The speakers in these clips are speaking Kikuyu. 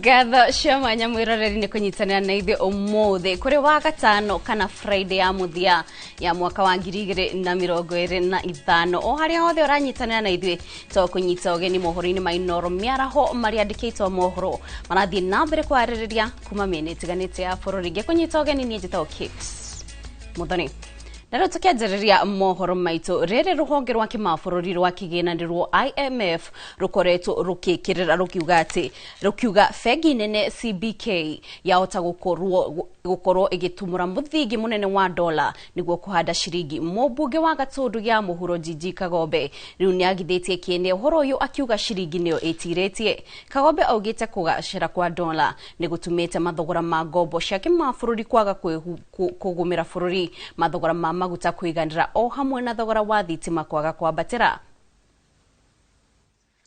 Ngatho cia mwanya mwĩroreri nĩ kũnyitanĩra na ithuĩ ũmũthĩ kũrĩ wa gatano kana Friday ya mũthia ya mwaka wa 2025. O harĩa hothe ũranyitanĩra na ithuĩ, to kũnyita ũgeni mohoro-inĩ ma Inooro mĩaraho marĩa andĩkĩtwo mohoro marathiĩ na mbere kwarĩrĩria kuma mĩena ĩtiganĩte ya bũrũri. Ngĩkũnyita ũgeni niĩ njĩtagwo Kate Muthoni. Na rĩu tũkĩanjĩrĩria mohoro maitũ, rĩrĩ rũhonge rwa kĩmabũrũri rwa kĩgĩna nĩruo IMF rũkoretwo rũkĩkĩrĩra rũkiuga atĩ rũkiuga bengi nene CBK yahota gũkorwo ĩgĩtumũra mũthingi mũnene wa dola nĩguo kũhanda ciringi. Mũmbunge wa Gatũndũ ya mũhuro Gigi Kagombe rĩu nĩ agithĩtie kĩene ũhoro ũyũ, akiuga ciringi nĩyo ĩtirĩtie. Kagombe augĩte kũgacĩra kwa dola nĩ gũtumĩte mathogora ma ngombo cia kĩmabũrũri kwaga kũgũmĩra bũrũri, mathogora ma maguta kũiganĩra o hamwe na thogora wa thitima kwaga kwambatĩra.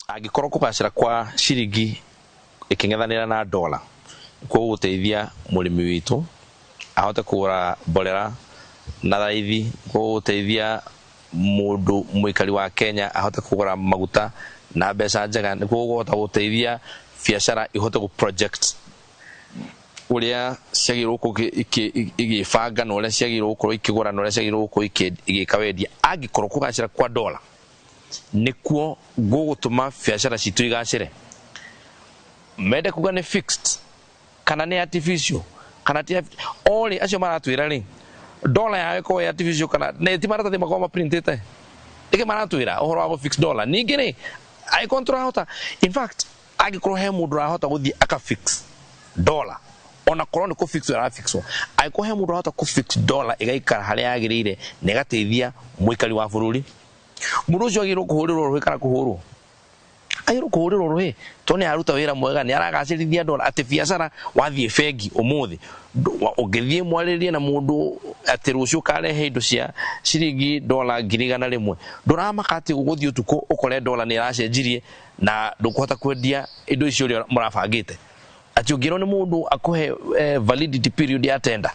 Angĩkorwo kũgacĩra kwa ciringi ĩkĩng'ethanĩra na dola nĩkuo gũgũteithia mũrĩmi witũ ahote kũgũra mborera na raithi, nĩkuo gũgũteithia mũndũ mũikari wa Kenya ahote kũgũra maguta na mbeca njega, nĩkuo gũkũhota gũteithia biacara ihote gũ project ũrĩa ciagĩrĩirwo gũkorwo igĩbanga na ũrĩa ciagĩrĩirwo gũkorwo ikĩgũra na ũrĩa ciagĩrĩirwo gũkorwo igĩka wendia. Angĩkorwo kũgacĩra kwa dola nĩkuo gũgũtũma biacara citũ igacĩre, mende kuga nĩ fixed kana nĩ artificial kana ti orĩ acio maratwĩra rĩ dola yao ĩkorwo ĩ artificial kana nĩ ti maratathi makorwo maprintĩte ĩkĩ maratwĩra ũhoro wa gũ fix dollar. Ningĩ rĩ, angĩkorwo tũrahota, in fact, angĩkorwo he mũndũ ũrahota gũthiĩ aka fix dollar, ona korwo nĩ kũ fix ĩrafixwo, angĩkorwo he mũndũ ũrahota kũ fix dollar ĩgaikara harĩa yagĩrĩire na ĩgateithia mũikari wa bũrũri, mũndũ ũcio agĩrĩirwo kũhũrĩrwo rũhĩ kana kũhũrwo, agĩrĩirwo kũhũrĩrwo rũhĩ tondũ nĩ aruta wĩra mwega, nĩ aragacĩrithia dola. Atĩ biacara wathiĩ bengi ũmũthĩ, ũngĩthiĩ mwarĩrĩrie na mũndũ atĩ rũciũ ũkarehe indo cia ciringi dola 100,000, ndũramaka atĩ ũgũthiĩ ũtukũ ũkore dola nĩ ĩracenjirie na ndũkũhota kwendia indo icio ũrĩa mũrabangĩte. Atĩ ũngĩrwo nĩ mũndũ akũhe validity period ya tender,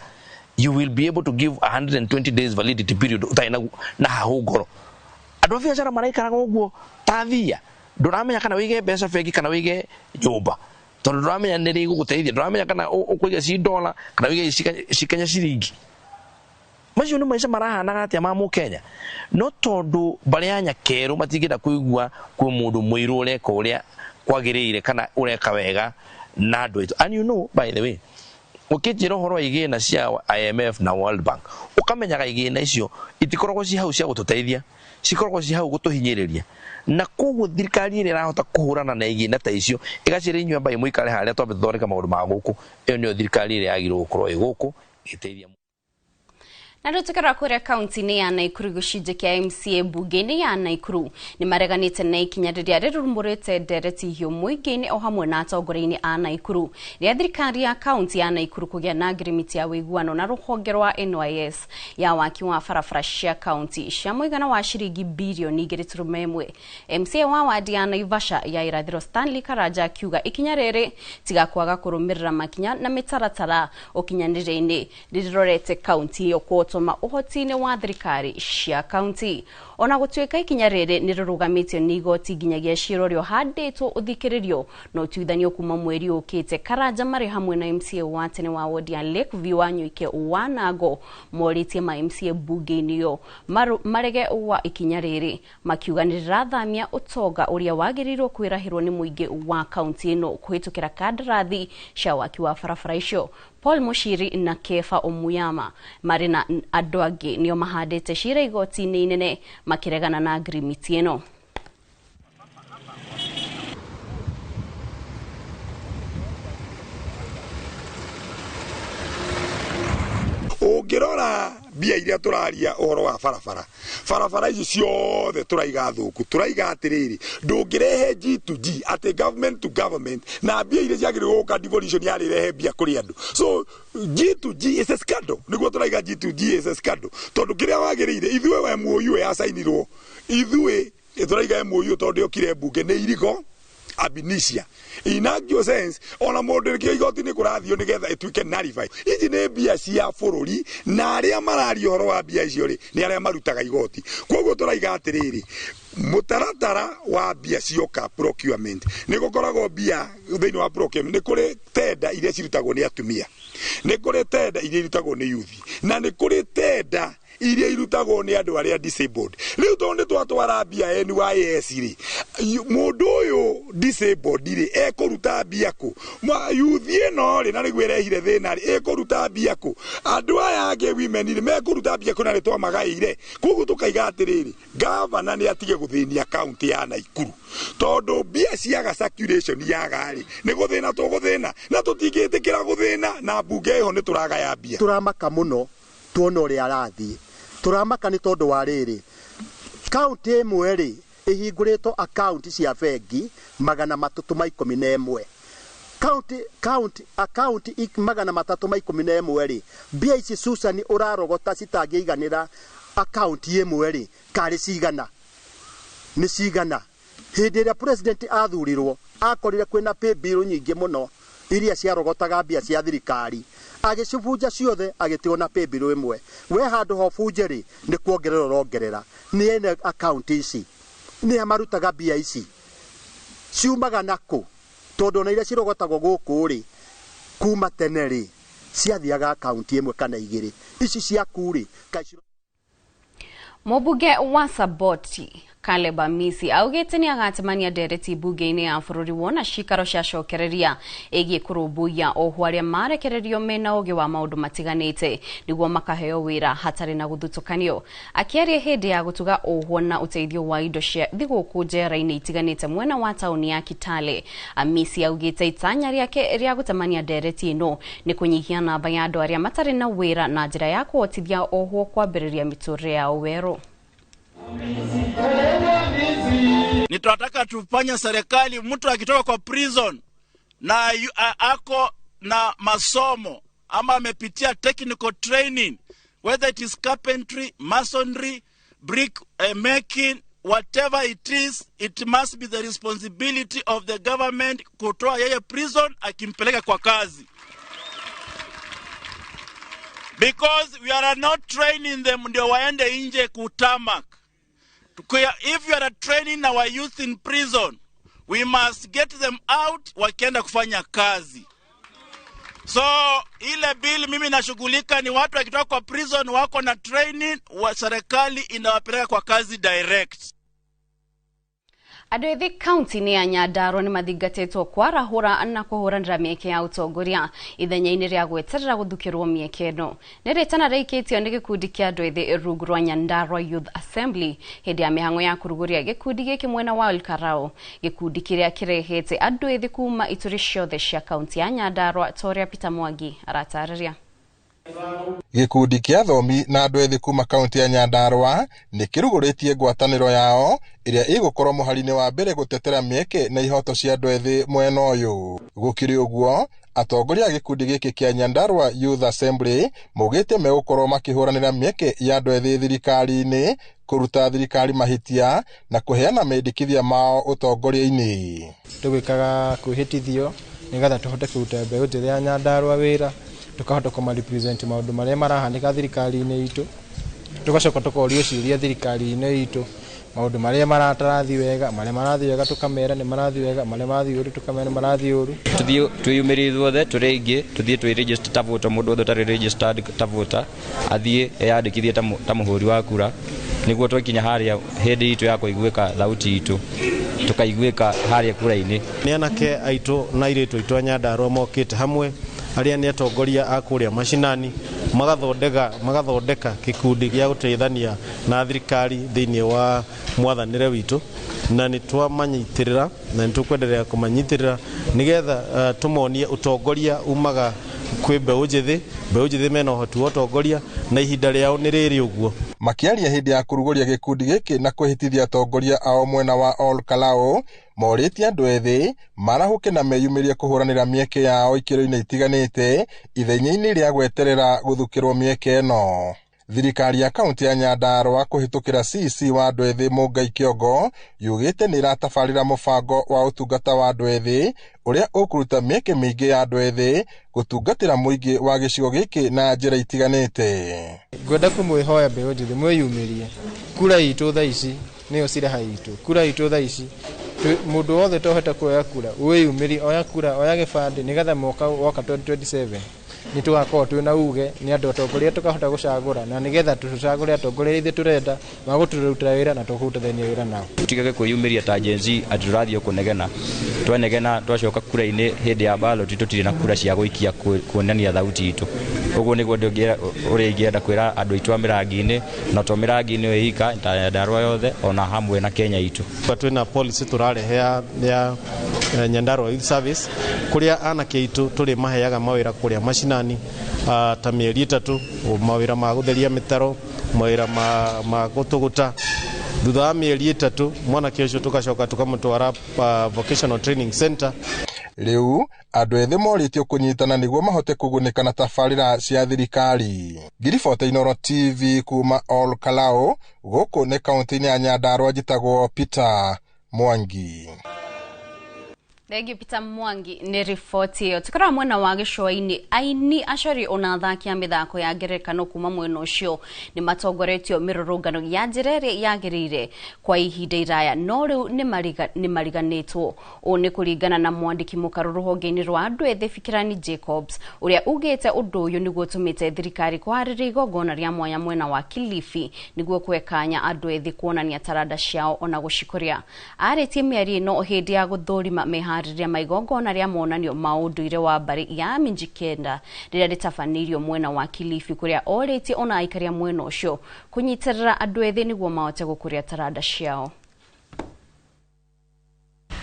you will be able to give 120 days validity period ũtarĩ na hahũ ngoro. Andũ a biacara maraikaraga ũguo ta thia, ndũramenya kana wĩige mbeca bengi kana wĩige nyũmba, tondũ ndũramenya nĩ rĩ igũgũteithia, ndũramenya kana ũkũiga ci dola kana wĩige ci Kenya ciringi. Macio nĩ maica marahanaga atĩa ma mũkenya? No tondũ mbarĩ ya nyakerũ matingĩenda kũigua kwĩ mũndũ mũirũ ũreka ũrĩa kwagĩrĩire kana ũreka wega na andũ aitũ. And you know, by the way, ũkĩnjĩra ũhoro wa igĩna cia IMF na World Bank, ũkamenyaga igĩna icio itikoragwo ci hau cia gũtũteithia, cikoragwo ci hau gũtũhinyĩrĩria. Na koguo thirikari ĩrĩa ĩrahota kũhũrana na igĩna ta icio ĩgacĩra, inyuĩ ambai mũikare harĩa twambe tũthondeke maũndũ ma gũkũ, ĩyo nĩyo thirikari ĩrĩa yagĩrĩirwo gũkorwo ĩ gũkũ ĩgĩteithia. Na rĩu tũkĩrora kũrĩa kaunti-inĩ ya Naikuru, gĩcunjĩ kĩa MCA mbunge-inĩ ya Naikuru nĩ mareganĩte na ikinya rĩrĩa rĩrumũrĩte ndereti hiũ mũingĩ-inĩ o hamwe na atongoria-inĩ a Naikuru rĩa thirikari ya kaunti ya Naikuru kũgĩa na ngirimiti ya ũiguano na rũhonge rwa NYS ya waki wa barabara cia kaunti cia mũigana wa ciringi birioni 2.1. MCA wa wadi ya Naivasha ya irathĩro Stanley Karanja akiuga ikinya rĩrĩ tiga kwaga kũrũmĩrĩra makinya na mĩtaratara ũkinyanĩria-inĩ rĩrorete kaunti ĩyo kũotoma ũhoti-inĩ wa thirikari cia kaunti. Ona gũtuĩka ikinya rĩrĩ nĩ rĩrũgamĩtio nĩ igoti nginyagia cira ũrĩa ũhandĩtwo ũthikĩrĩrio na ũtuithanio kuma mweri ũkĩte, Karanja marĩ hamwe na MCA wa tene wa wodi ya Lakeview wa Nyoike wa Nango morĩtie ma MCA mbunge-inĩ ĩyo marege wa ikinya rĩrĩ, makiuga nĩ rĩrathamia ũtonga ũrĩa wagĩrĩirwo kwĩrahĩrwo nĩ mũingĩ wa kaunti ĩno kũhĩtũkĩra kandarathi cia waki wa barabara icio. Paul Mushiri na Kefa Omuyama marĩ na andũ angĩ nĩo mahandĩte cira igoti-inĩ inene makĩregana na ngirimiti ĩno. Ũngĩrora mbia iria tũraria ũhoro wa barabara, barabara ici ciothe tũraiga thũku, tũraiga atĩrĩrĩ, ndũngĩrehe G to G, atĩ government to government, na mbia iria ciagĩrĩirwo gũka devolution yarĩ irehe mbia kũrĩ andũ. So G to G is a scandal. Nĩguo tũraiga G to G is a scandal, tondũ kĩrĩa wagĩrĩire ithuĩ we MOU yacainirwo, ithuĩ tũraiga MOU tondũ yokire mbunge nĩ irigo ab initio, in actual sense, ona mũndũ nĩkĩo igoti-inĩ kũrathio nĩgetha ĩtuĩke nullify. Ici nĩ mbia cia bũrũri, na arĩa mararia ũhoro wa mbia icio rĩ nĩ arĩa marutaga igoti. Koguo tũraiga atĩrĩrĩ, Mutaratara wa mbia cioka procurement nĩ gũkoragwo mbia thĩinĩ wa procurement, nĩ kũrĩ tenda iria cirutagwo nĩ atumia, nĩ kũrĩ tenda iria irutagwo nĩ youth, na nĩ kũrĩ tenda iria irutagwo nĩ andũ arĩa disabled. Rĩu tondũ nĩ twatwara mbia NYS rĩ, mũndũ ũyũ disabled rĩ ekũruta mbia kũ? Youth ĩno rĩ, na nĩguo ĩrehire thĩna rĩ, ĩkũruta mbia kũ? Andũ aya angĩ women rĩ mekũruta mbia kũ na nĩ twamagaĩire? Koguo tũkaiga atĩrĩrĩ, gavana nĩ atige gũthĩnia kaunti ya Naikuru, tondũ mbia ciaga circulation yaga rĩ, nĩ gũthĩna tũgũthĩna, na tũtingĩtĩkĩra gũthĩna, na mbunge ĩho nĩ tũragaya mbia. Tũramaka mũno tuona ũrĩa arathiĩ, tũramaka nĩ tondũ wa rĩrĩ, kaunti ĩmwe rĩ ĩhingũrĩtwo akaunti cia bengi 311, kaunti akaunti 311 rĩ, mbia ici Susan ũrarogota citangĩiganĩra akaunti ĩmwe rĩ, karĩ cigana? Nĩ cigana? Hĩndĩ ĩrĩa president athurirwo akorire kwĩna pay bill nyingĩ mũno iria ciarogotaga mbia cia thirikari, agĩcibunja ciothe agĩtigwo na pay bill ĩmwe. We handũ ho bunje rĩ, nĩ kuongerera ũrongerera. Nĩ ene akaunti ici nĩ a marutaga mbia ici ciumaga nakũ? Tondũ ona iria cirogotagwo gũkũ rĩ, kuma tene rĩ, ciathiaga akaunti ĩmwe kana igĩrĩ. Ici ciaku rĩ, Mũmbunge wa Saboti Caleb Amisi augĩte nĩ agatemania ndereti mbunge-inĩ ya bũrũri wona cikaro ciacokereria ĩgiĩ kũrũmbũiya ohwo arĩa marekererio mena ũgĩ wa maũndũ matiganĩte nĩguo makaheo wĩra hatarĩ na gũthutũkanio. Akĩaria hĩndĩ ya gũtuga ohwo na ũteithio wa indo cia thigũkũ njera-inĩ itiganĩte mwena wa taũni ya Kitale, Amisi augĩte itanya rĩake rĩa gũtemania ndereti ĩno nĩ kũnyihia namba ya andũ arĩa matarĩ na wĩra na njĩra ya kũhotithia ohwo kwambĩrĩria mĩtũrĩre yao werũ. Ni tunataka tufanye serikali, mtu akitoka kwa prison na ako na masomo ama amepitia technical training, whether it is carpentry, masonry, brick making, whatever it is, it must be the responsibility of the government kutoa yeye prison akimpeleka kwa kazi. Because we are not training them ndio waende nje kutamak. If you are training our youth in prison, we must get them out wakienda kufanya kazi. So ile bill mimi nashughulika ni watu wakitoka kwa prison wako na training, wa serikali inawapeleka kwa kazi direct. Andũ ethĩ kaunti-inĩ ya Nyandarua nĩ mathingatĩtwo kwarahũra na kũhũranĩra mĩeke ya ũtongoria ithenya-inĩ rĩa gweterera gũthukĩrwo mĩeke ĩno. Nĩ rĩtana rĩikĩtio nĩ gĩkundi kĩa andũ ethĩ rungu rwa Nyandarua Youth Assembly hĩndĩ ya mĩhang'o ya kũrugũria gĩkundi gĩkĩ mwena wa Olkarau, gĩkundi kĩrĩa kĩrehete andũ ethĩ kuma ituri ciothe cia kaunti ya Nyandarua ta ũrĩa Peter Mwangi aratarĩria. Gĩkundi kĩa athomi na andũ ethĩ kuma kaunti ya Nyandarua nĩ kĩrugũrĩtie ngwatanĩro yao ĩrĩa ĩgũkorwo mũhari-inĩ wa mbere gũtetera mĩeke na ihoto cia andũ ethĩ mwena ũyũ. Gũkĩrĩ ũguo, atongoria a gĩkundi gĩkĩ kĩa Nyandarua Youth Assembly maugĩte megũkorwo makĩhũranĩra mĩeke ya andũ ethĩ thirikari-inĩ, kũruta thirikari mahĩtia na kũheana mendekithia mao ũtongoria-inĩ. Tũgwĩkaga kwĩhĩtithio nĩgetha tũhote kũruta mbeũ njĩthĩ ya Nyandarua wĩra, tukahota kũmarepresent maũndũ marĩa marahanĩka thirikari-inĩ itũ, tugacoka tũkorio ciũria thirikari-inĩ itũ maũndũ marĩa maratarathiĩ wega, marĩa marathiĩ wega tũkamera nĩ marathiĩ wega, marĩa marathiĩ ũru tũkamera nĩ marathiĩ ũru. Tuthiĩ twĩyumĩrie ithuothe tũrĩ aingĩ, tuthiĩ twĩ register ta voter, mũndũ wothe ũtarĩ registered ta voter athiĩ eyandĩkithie ta mũhũri wa kura, nĩguo twakinya harĩa hĩndĩ itũ ya kũiguĩka thauti itũ tũkaiguĩka harĩa kura-inĩ. Nĩ anake aitũ na airĩtu aitũ a Nyandarua mokĩte hamwe, arĩa nĩ atongoria a kũrĩa macinani, magathondeka gĩkundi gĩa gũteithania na thirikari thĩinĩ wa mwathanĩre witũ, na nĩ twamanyitĩrĩra na nĩ tũkwenderea kũmanyitĩrĩra nĩgetha tũmonie ũtongoria umaga kwĩ mbeũ njĩthĩ, mbeũ njĩthĩ mena ũhoti wa ũtongoria na ihinda rĩao nĩ rĩrĩ ũguo. Makĩaria hĩndĩ ya kũrugũria gĩkundi gĩkĩ na kwĩhĩtithia atongoria ao mwena wa Ol Kalou, morĩtie andũ ethĩ marahũke na meyumĩrie kũhũranĩra mĩeke yao ikĩro-inĩ itiganĩte ithenya-inĩ rĩa gweterera gũthukĩrwo mĩeke ĩno. Thirikari ya kaunti ya Nyandarua kũhĩtũkĩra CEC wa andũ ethĩ Mũngai Kĩongo yugĩte nĩ ĩratabarĩra mũbango wa ũtungata wa andũ ethĩ ũrĩa ũkũruta mĩeke mĩingĩ ya andũ ethĩ gũtungatĩra mũingĩ wa gĩcigo gĩkĩ na njĩra itiganĩte. Ngwenda kũmwĩhoya mbeũ njĩthĩ mwĩyumĩrie, kura itũ thaa ici Nĩyo silaha itũ, kura itũ thaa ici. Mũndũ wothe tohete kuoya kura wĩyumĩrie, oya kura, oya gĩbandĩ, nĩgetha mwaka woka 2027 nĩ tũgakorwo twĩna uge nĩ andũ atongoria tũkahota gũcagũra, na nĩgetha tũcagũre atongoria ithuĩ tũrenda magũtũrutĩra wĩra na tũkũrutithania wĩra nao. Tutigage kwĩyumĩria ta Gen Z atĩ tũrathiĩ kũnegena, twanegena twacoka kura-inĩ hĩndĩ ya ballot tũtirĩ na kura cia gũikia kuonania thauti itũ. Ũguo nĩguo ũrĩa ingĩenda kwĩra andũ aitũ a Mĩrangi-inĩ, na to Mĩrangi-inĩ ĩika ta Nyandarua yothe ona hamwe na Kenya itũ. Twĩna policy tũrarehe ya Nyandarua Youth Service kũrĩa anake aitũ tũrĩ maheaga mawĩra kũrĩa macinani ta mĩeri 3, mawĩra ma gũtheria mĩtaro, mawĩra ma gũtũgũta. Thutha wa mĩeri 3 mwanake ũcio tũgacoka tũkamũtwara vocational training center. Rĩu andũ ethĩ morĩtio kũnyitana nĩguo mahote kũgunĩka na tabarĩra cia thirikari. Ngiribota Inooro TV kuma Ol Kalou, gũkũ nĩ kaunti-inĩ ya Nyandarua, njĩtagwo Peter Mwangi. Thengiũ Peter Mwangi nĩ riboti ĩyo. Tũkoragwo mwena wa gĩcũa-inĩ, aini acori ona athaki a mĩthako ya ngerekano kuma mwena ũcio nĩ matongoretio mĩrũrũngano ya njĩra ĩrĩa yagĩrĩire kwa ihinda iraya, no rĩu nĩ mariganĩtwo. Ũũ nĩ kũringana na mwandĩki mũkarũ rũhonge-inĩ rwa andũ ethĩ Fikirani Jacobs, ũrĩa ugĩte ũndũ ũyũ nĩguo ũtũmĩte thirikari kũharĩria igongona rĩa mwanya mwena wa Kilifi nĩguo kũhe kanya andũ ethĩ kuonania taranda ciao ona gũcikũria. Arĩtie mĩario ĩno hĩndĩ ya gũthũrima meharĩria ma igongona rĩa monanio ma ũndũire wa mbarĩ ya Mijikenda rĩrĩa rĩtabanĩirio mwena wa Kilifi, kũrĩa orĩtie ona aikari a mwena ũcio kũnyitĩrĩra andũ ethĩ nĩguo mahote gũkũria taranda ciao.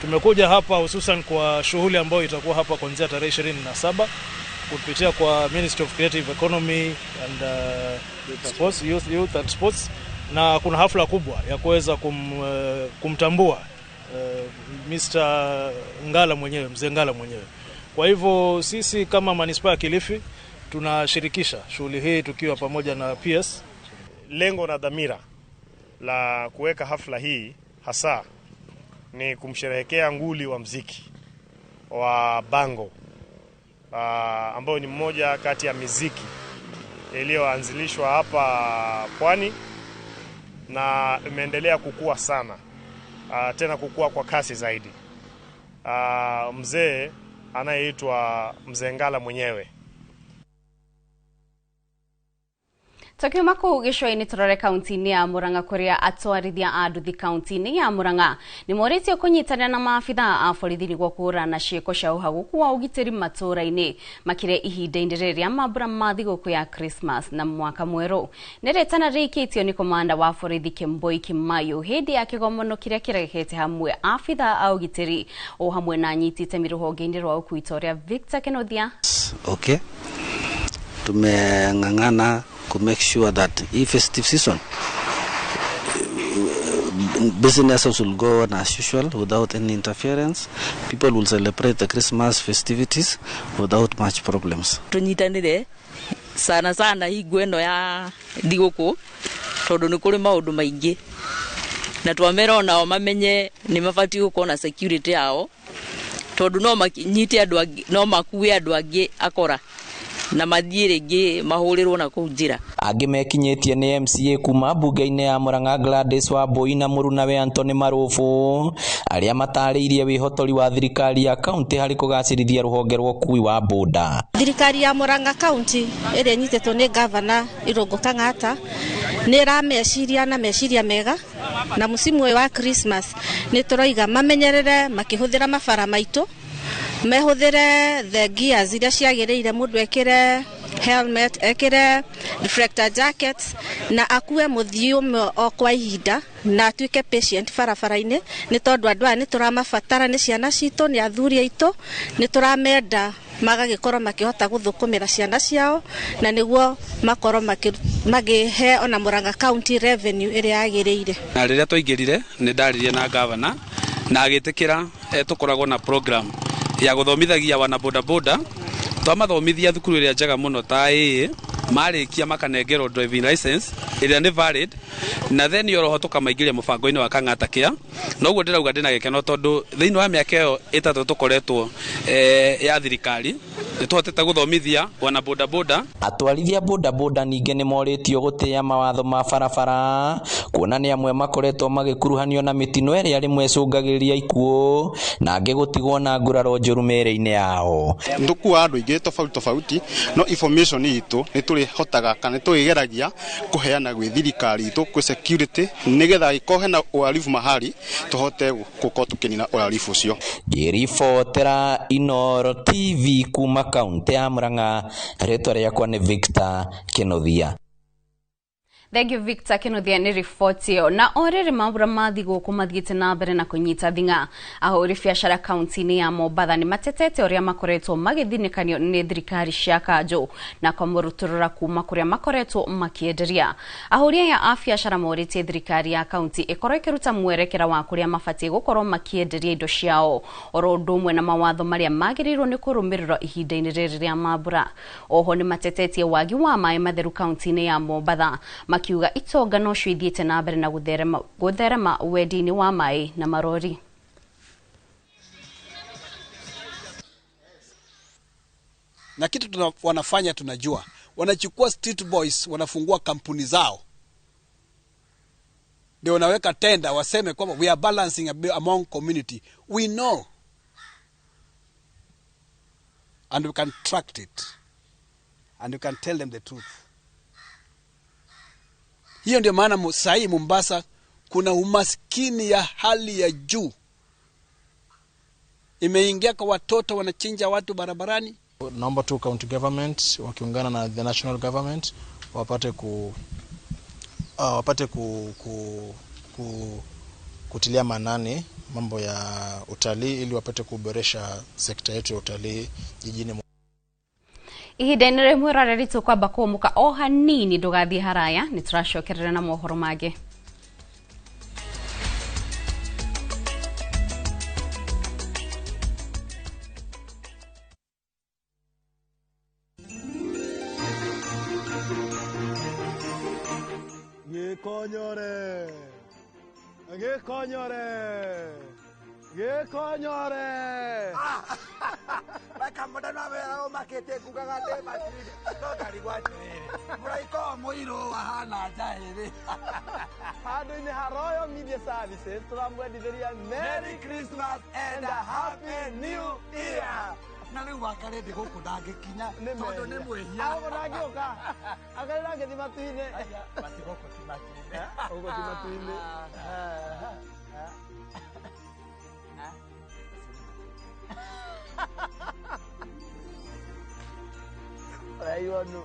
Tumekuja hapa hususan kwa shughuli ambayo itakuwa hapa kuanzia tarehe 27 kupitia kwa Ministry of Creative Economy and Sports, Youth and Sports, na kuna hafla kubwa ya kuweza kumtambua Mr. Ngala mwenyewe, Mzee Ngala mwenyewe. Kwa hivyo sisi kama manispaa ya Kilifi tunashirikisha shughuli hii tukiwa pamoja na PS. Lengo na dhamira la kuweka hafla hii hasa ni kumsherehekea nguli wa mziki wa bango, ambao ni mmoja kati ya miziki iliyoanzilishwa hapa Pwani na imeendelea kukua sana, tena kukua kwa kasi zaidi. Mzee anayeitwa Mzee Ngala mwenyewe. Tukiuma kũu gĩcũa-inĩ tũrore kaunti-inĩ ya Murang'a kũrĩa atwarithia a nduthi kaunti-inĩ ya Murang'a nĩ morĩtio kũnyitanĩra na maabithaa a borithi nĩguo kũhũrana na ciĩko cia ũhagũku wa ũgitĩri matũũra-inĩ makĩria ihinda-inĩ rĩrĩ rĩa mambura ma thigũkũ ya Christmas na mwaka mwerũ. Nĩ rĩtana rĩikĩtio nĩ komanda wa borithi Kemboi Kimaiyo hĩndĩ ya kĩgomano kĩrĩa kĩrehete hamwe abithaa a ũgitĩri o hamwe na anyiti itemi rũhonge-inĩ rwa ũkui ta ũrĩa Victor Kenothia. Okay, tumeng'ang'ana to make sure that if festive season businesses will go on as usual without any interference. People will celebrate the Christmas festivities without much problems. Tunyitanire sana sana hingo ĩno ya thigũkũ tondũ nĩ kũrĩ maũndũ maingĩ na twamera onao mamenye nĩ mabatiĩ gũkorwo na security yao tondũ no manyite andũ angĩ, no makue andũ angĩ akora na mathiĩ rĩngĩ mahũrĩrwo na kũu njĩra. Angĩ mekinyĩtie nĩ MCA kuma mbunge-inĩ ya Murang'a Gladys Wambui na mũrunawe Anthony Marubu arĩa matarĩirie wĩhotori wa thirikari ya kaunti harĩ kũgacĩrithia rũhonge rwa ũkui wa boda. Thirikari ya Murang'a kaunti ĩrĩa ĩnyitĩtwo nĩ gavana Irũngũ Kang'ata nĩ ĩrameciria na meciria mega, na mũcimu ũyũ wa Christmas nĩ tũroiga mamenyerere makĩhũthĩra mabara maitũ, mehũthĩre the gears iria ciagĩrĩire, mũndũ ekĩre helmet, ekĩre reflector jackets na akue mũthii ũmwe o kwa ihinda na atuĩke patient barabara-inĩ, nĩ tondũ andũ aya nĩ tũramabatara, nĩ ciana citũ, nĩ athuri aitũ, nĩ tũramenda magagĩkorwo makĩhota gũthũkũmĩra ciana ciao na nĩguo makorwo makĩhe ona Murang'a County revenue ĩrĩa yagĩrĩire. Na rĩrĩa twaingĩrire nĩ ndaririe na gavana na agĩtĩkĩra tũkoragwo na program ya gũthomithagia wana boda boda, twamathomithia thukuru ĩrĩa njega mũno ta ĩĩ, marĩkia makanengerwo driving license ĩrĩa nĩ valid, na then oroho tũkamaingĩria mũbango-inĩ wa Kang'ata Care. Noguo ndĩrauga ndĩna gĩkeno tondũ thĩinĩ wa mĩaka ĩyo 3 tũkoretwo ya thirikari nĩ tũhotete gũthomithia wana boda boda. Atwarithia boda boda ningĩ nĩ morĩtio gũtĩĩa mawatho ma barabara, Kuona nĩ amwe makoretwo magĩkuruhanio na mĩtino ĩrĩa rĩmwe ĩcũngagĩrĩria ikuũ na angĩ gũtigwo na nguraro njũru mĩĩrĩ-inĩ yao. Nĩtũkuaga andũ aingĩ tofauti tofauti, no information itũ nĩtũrĩhotaga kana nĩtũrĩgeragia kũheana gwĩ thirikari itũ kwĩ security, nĩgetha ĩkorwo hena uhalifu mahali tũhote gũkorwo tũkĩnina uhalifu ũcio. Ngĩribotera Inooro TV kuma kaunti ya Murang'a, rĩtwa rĩakwa nĩ Victor Kĩnuthia. Thank you Victor Kĩnuthia nĩ riboti ĩyo. Na o rĩrĩ mambura ma thigũkũ mathiĩte na mbere na kũnyita thing'a, ahũri biacara kaunti-inĩ ya Mombatha nĩ matetete ũrĩa makoretwo magĩthinĩkanio nĩ thirikari cia kanjũ na kũmũrutũrũra kuma kũrĩa makoretwo makĩenderia. Ahũri aya a biacara morĩtie thirikari ya kaunti ĩkorwo ĩkĩruta mwerekera wa kũrĩa mabatiĩ gũkorwo makĩenderia indo ciao, oro ũndũ ũmwe na mawatho marĩa magĩrĩirwo nĩ kũrũmĩrĩrwo ihinda-inĩ rĩrĩ rĩa mambura. Oho nĩ matetetie wagi wa maĩ matheru kaunti-inĩ ya Mombatha, makiuga itonga no cio ithiĩte na mbere na gũtherema wendi-inĩ wa maĩ na marori. Na kitu wanafanya tunajua, wanachukua street boys, wanafungua kampuni zao, ndio wanaweka tenda waseme kwamba we are balancing among community. We know and we can track it and we can tell them the truth. Hiyo ndio maana sahi Mombasa kuna umaskini ya hali ya juu. Imeingia kwa watoto wanachinja watu barabarani. Naomba tu county government wakiungana na the national government wapate kutilia maanani mambo ya utalii ili wapate kuboresha sekta yetu ya utalii jijini. Ihinda-inĩ rĩmwe rĩrĩa tũkwamba kũmũka o hanini ndũgathiĩ haraya, nĩ tũracokerera na mohoro mangĩ. Gĩkonyore, gĩkonyore, gĩkonyore. Kamũndũ no ũmakĩtie ngugaga ndĩ matuinĩ, no ndarigwo atĩrĩrĩ, mũraika ũyũ mũirũ ahana njaĩrĩ. Handũ-inĩ ha Royal Media Services tũramwendithĩria Merry Christmas and a Happy New Year. Na rĩu wakarĩ ndĩ gũkũ ndangĩkinya tondũ nĩ mwĩhia. Gũkũ ndangĩũka, akarĩ ndangĩthiĩ matu-inĩ. Bati gũkũ ti matu-inĩ. Gũkũ ti matu-inĩ. Raiwanu.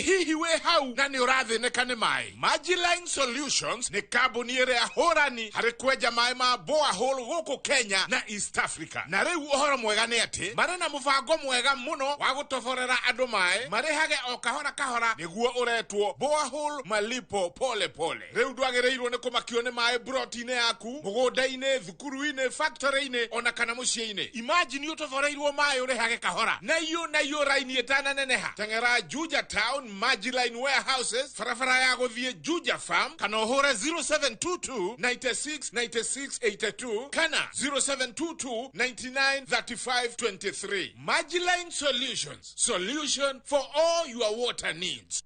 Hihi we hau na nĩ ũrathĩnĩka nĩ maĩ. Majiline Solutions nĩ kambuni ĩrĩa hũrani harĩ kwenja maĩ ma borehole gũkũ Kenya na East Africa. Na rĩu ũhoro mwega nĩ atĩ marĩ na mũbango mwega mũno wa gũtoborera andũ maĩ marĩhage o kahora kahora, nĩguo ũretwo borehole malipo pole pole. Rĩu ndwagĩrĩirwo nĩ kũmakio nĩ maĩ broti-inĩ yaku, mũgũnda-inĩ, thukuru-inĩ, factory-inĩ ona kana mũciĩ-inĩ. Imagine ũtoboreirwo maĩ ũrĩhage kahora na iyo raini ĩtananeneha. Teng'era Juja Town Majiline Warehouses, barabara ya gũthiĩ Juja Farm, kana ũhũre 0722 96 96 82 kana 0722 99 35 23. Majiline Solutions, solution for all your water needs.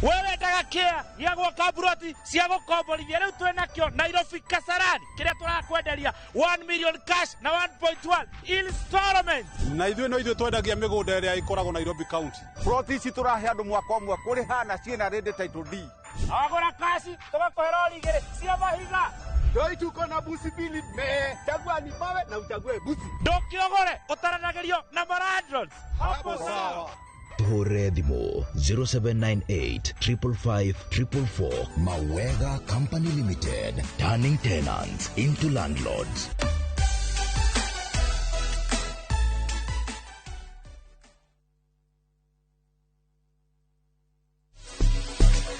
Wewe ndaga kia gĩa gwaka buroti cia gũkomborithia rĩu twĩ nakĩo Nairobi Kasarani kĩrĩa tũrakwenderia 1 million cash na 1.1 installment. Na ithuĩ no ithuĩ twendagia mĩgũnda ĩrĩa ĩkoragwo Nairobi County. Ploti ici tũrahe andũ mwaka ũmwe kũrĩha na ciĩna ready title deed. Wagũra kaci tũgakũhe rori igĩrĩ cia mahiga. Ndoi tuko na busi mbili me chagua ni mawe na uchague busi. Ndũkĩogore ũtaranagĩrio na malandlords. Hapo sawa. Tuhũrĩre thimũ 0798 555 444. Mawega Company Limited, turning tenants into landlords.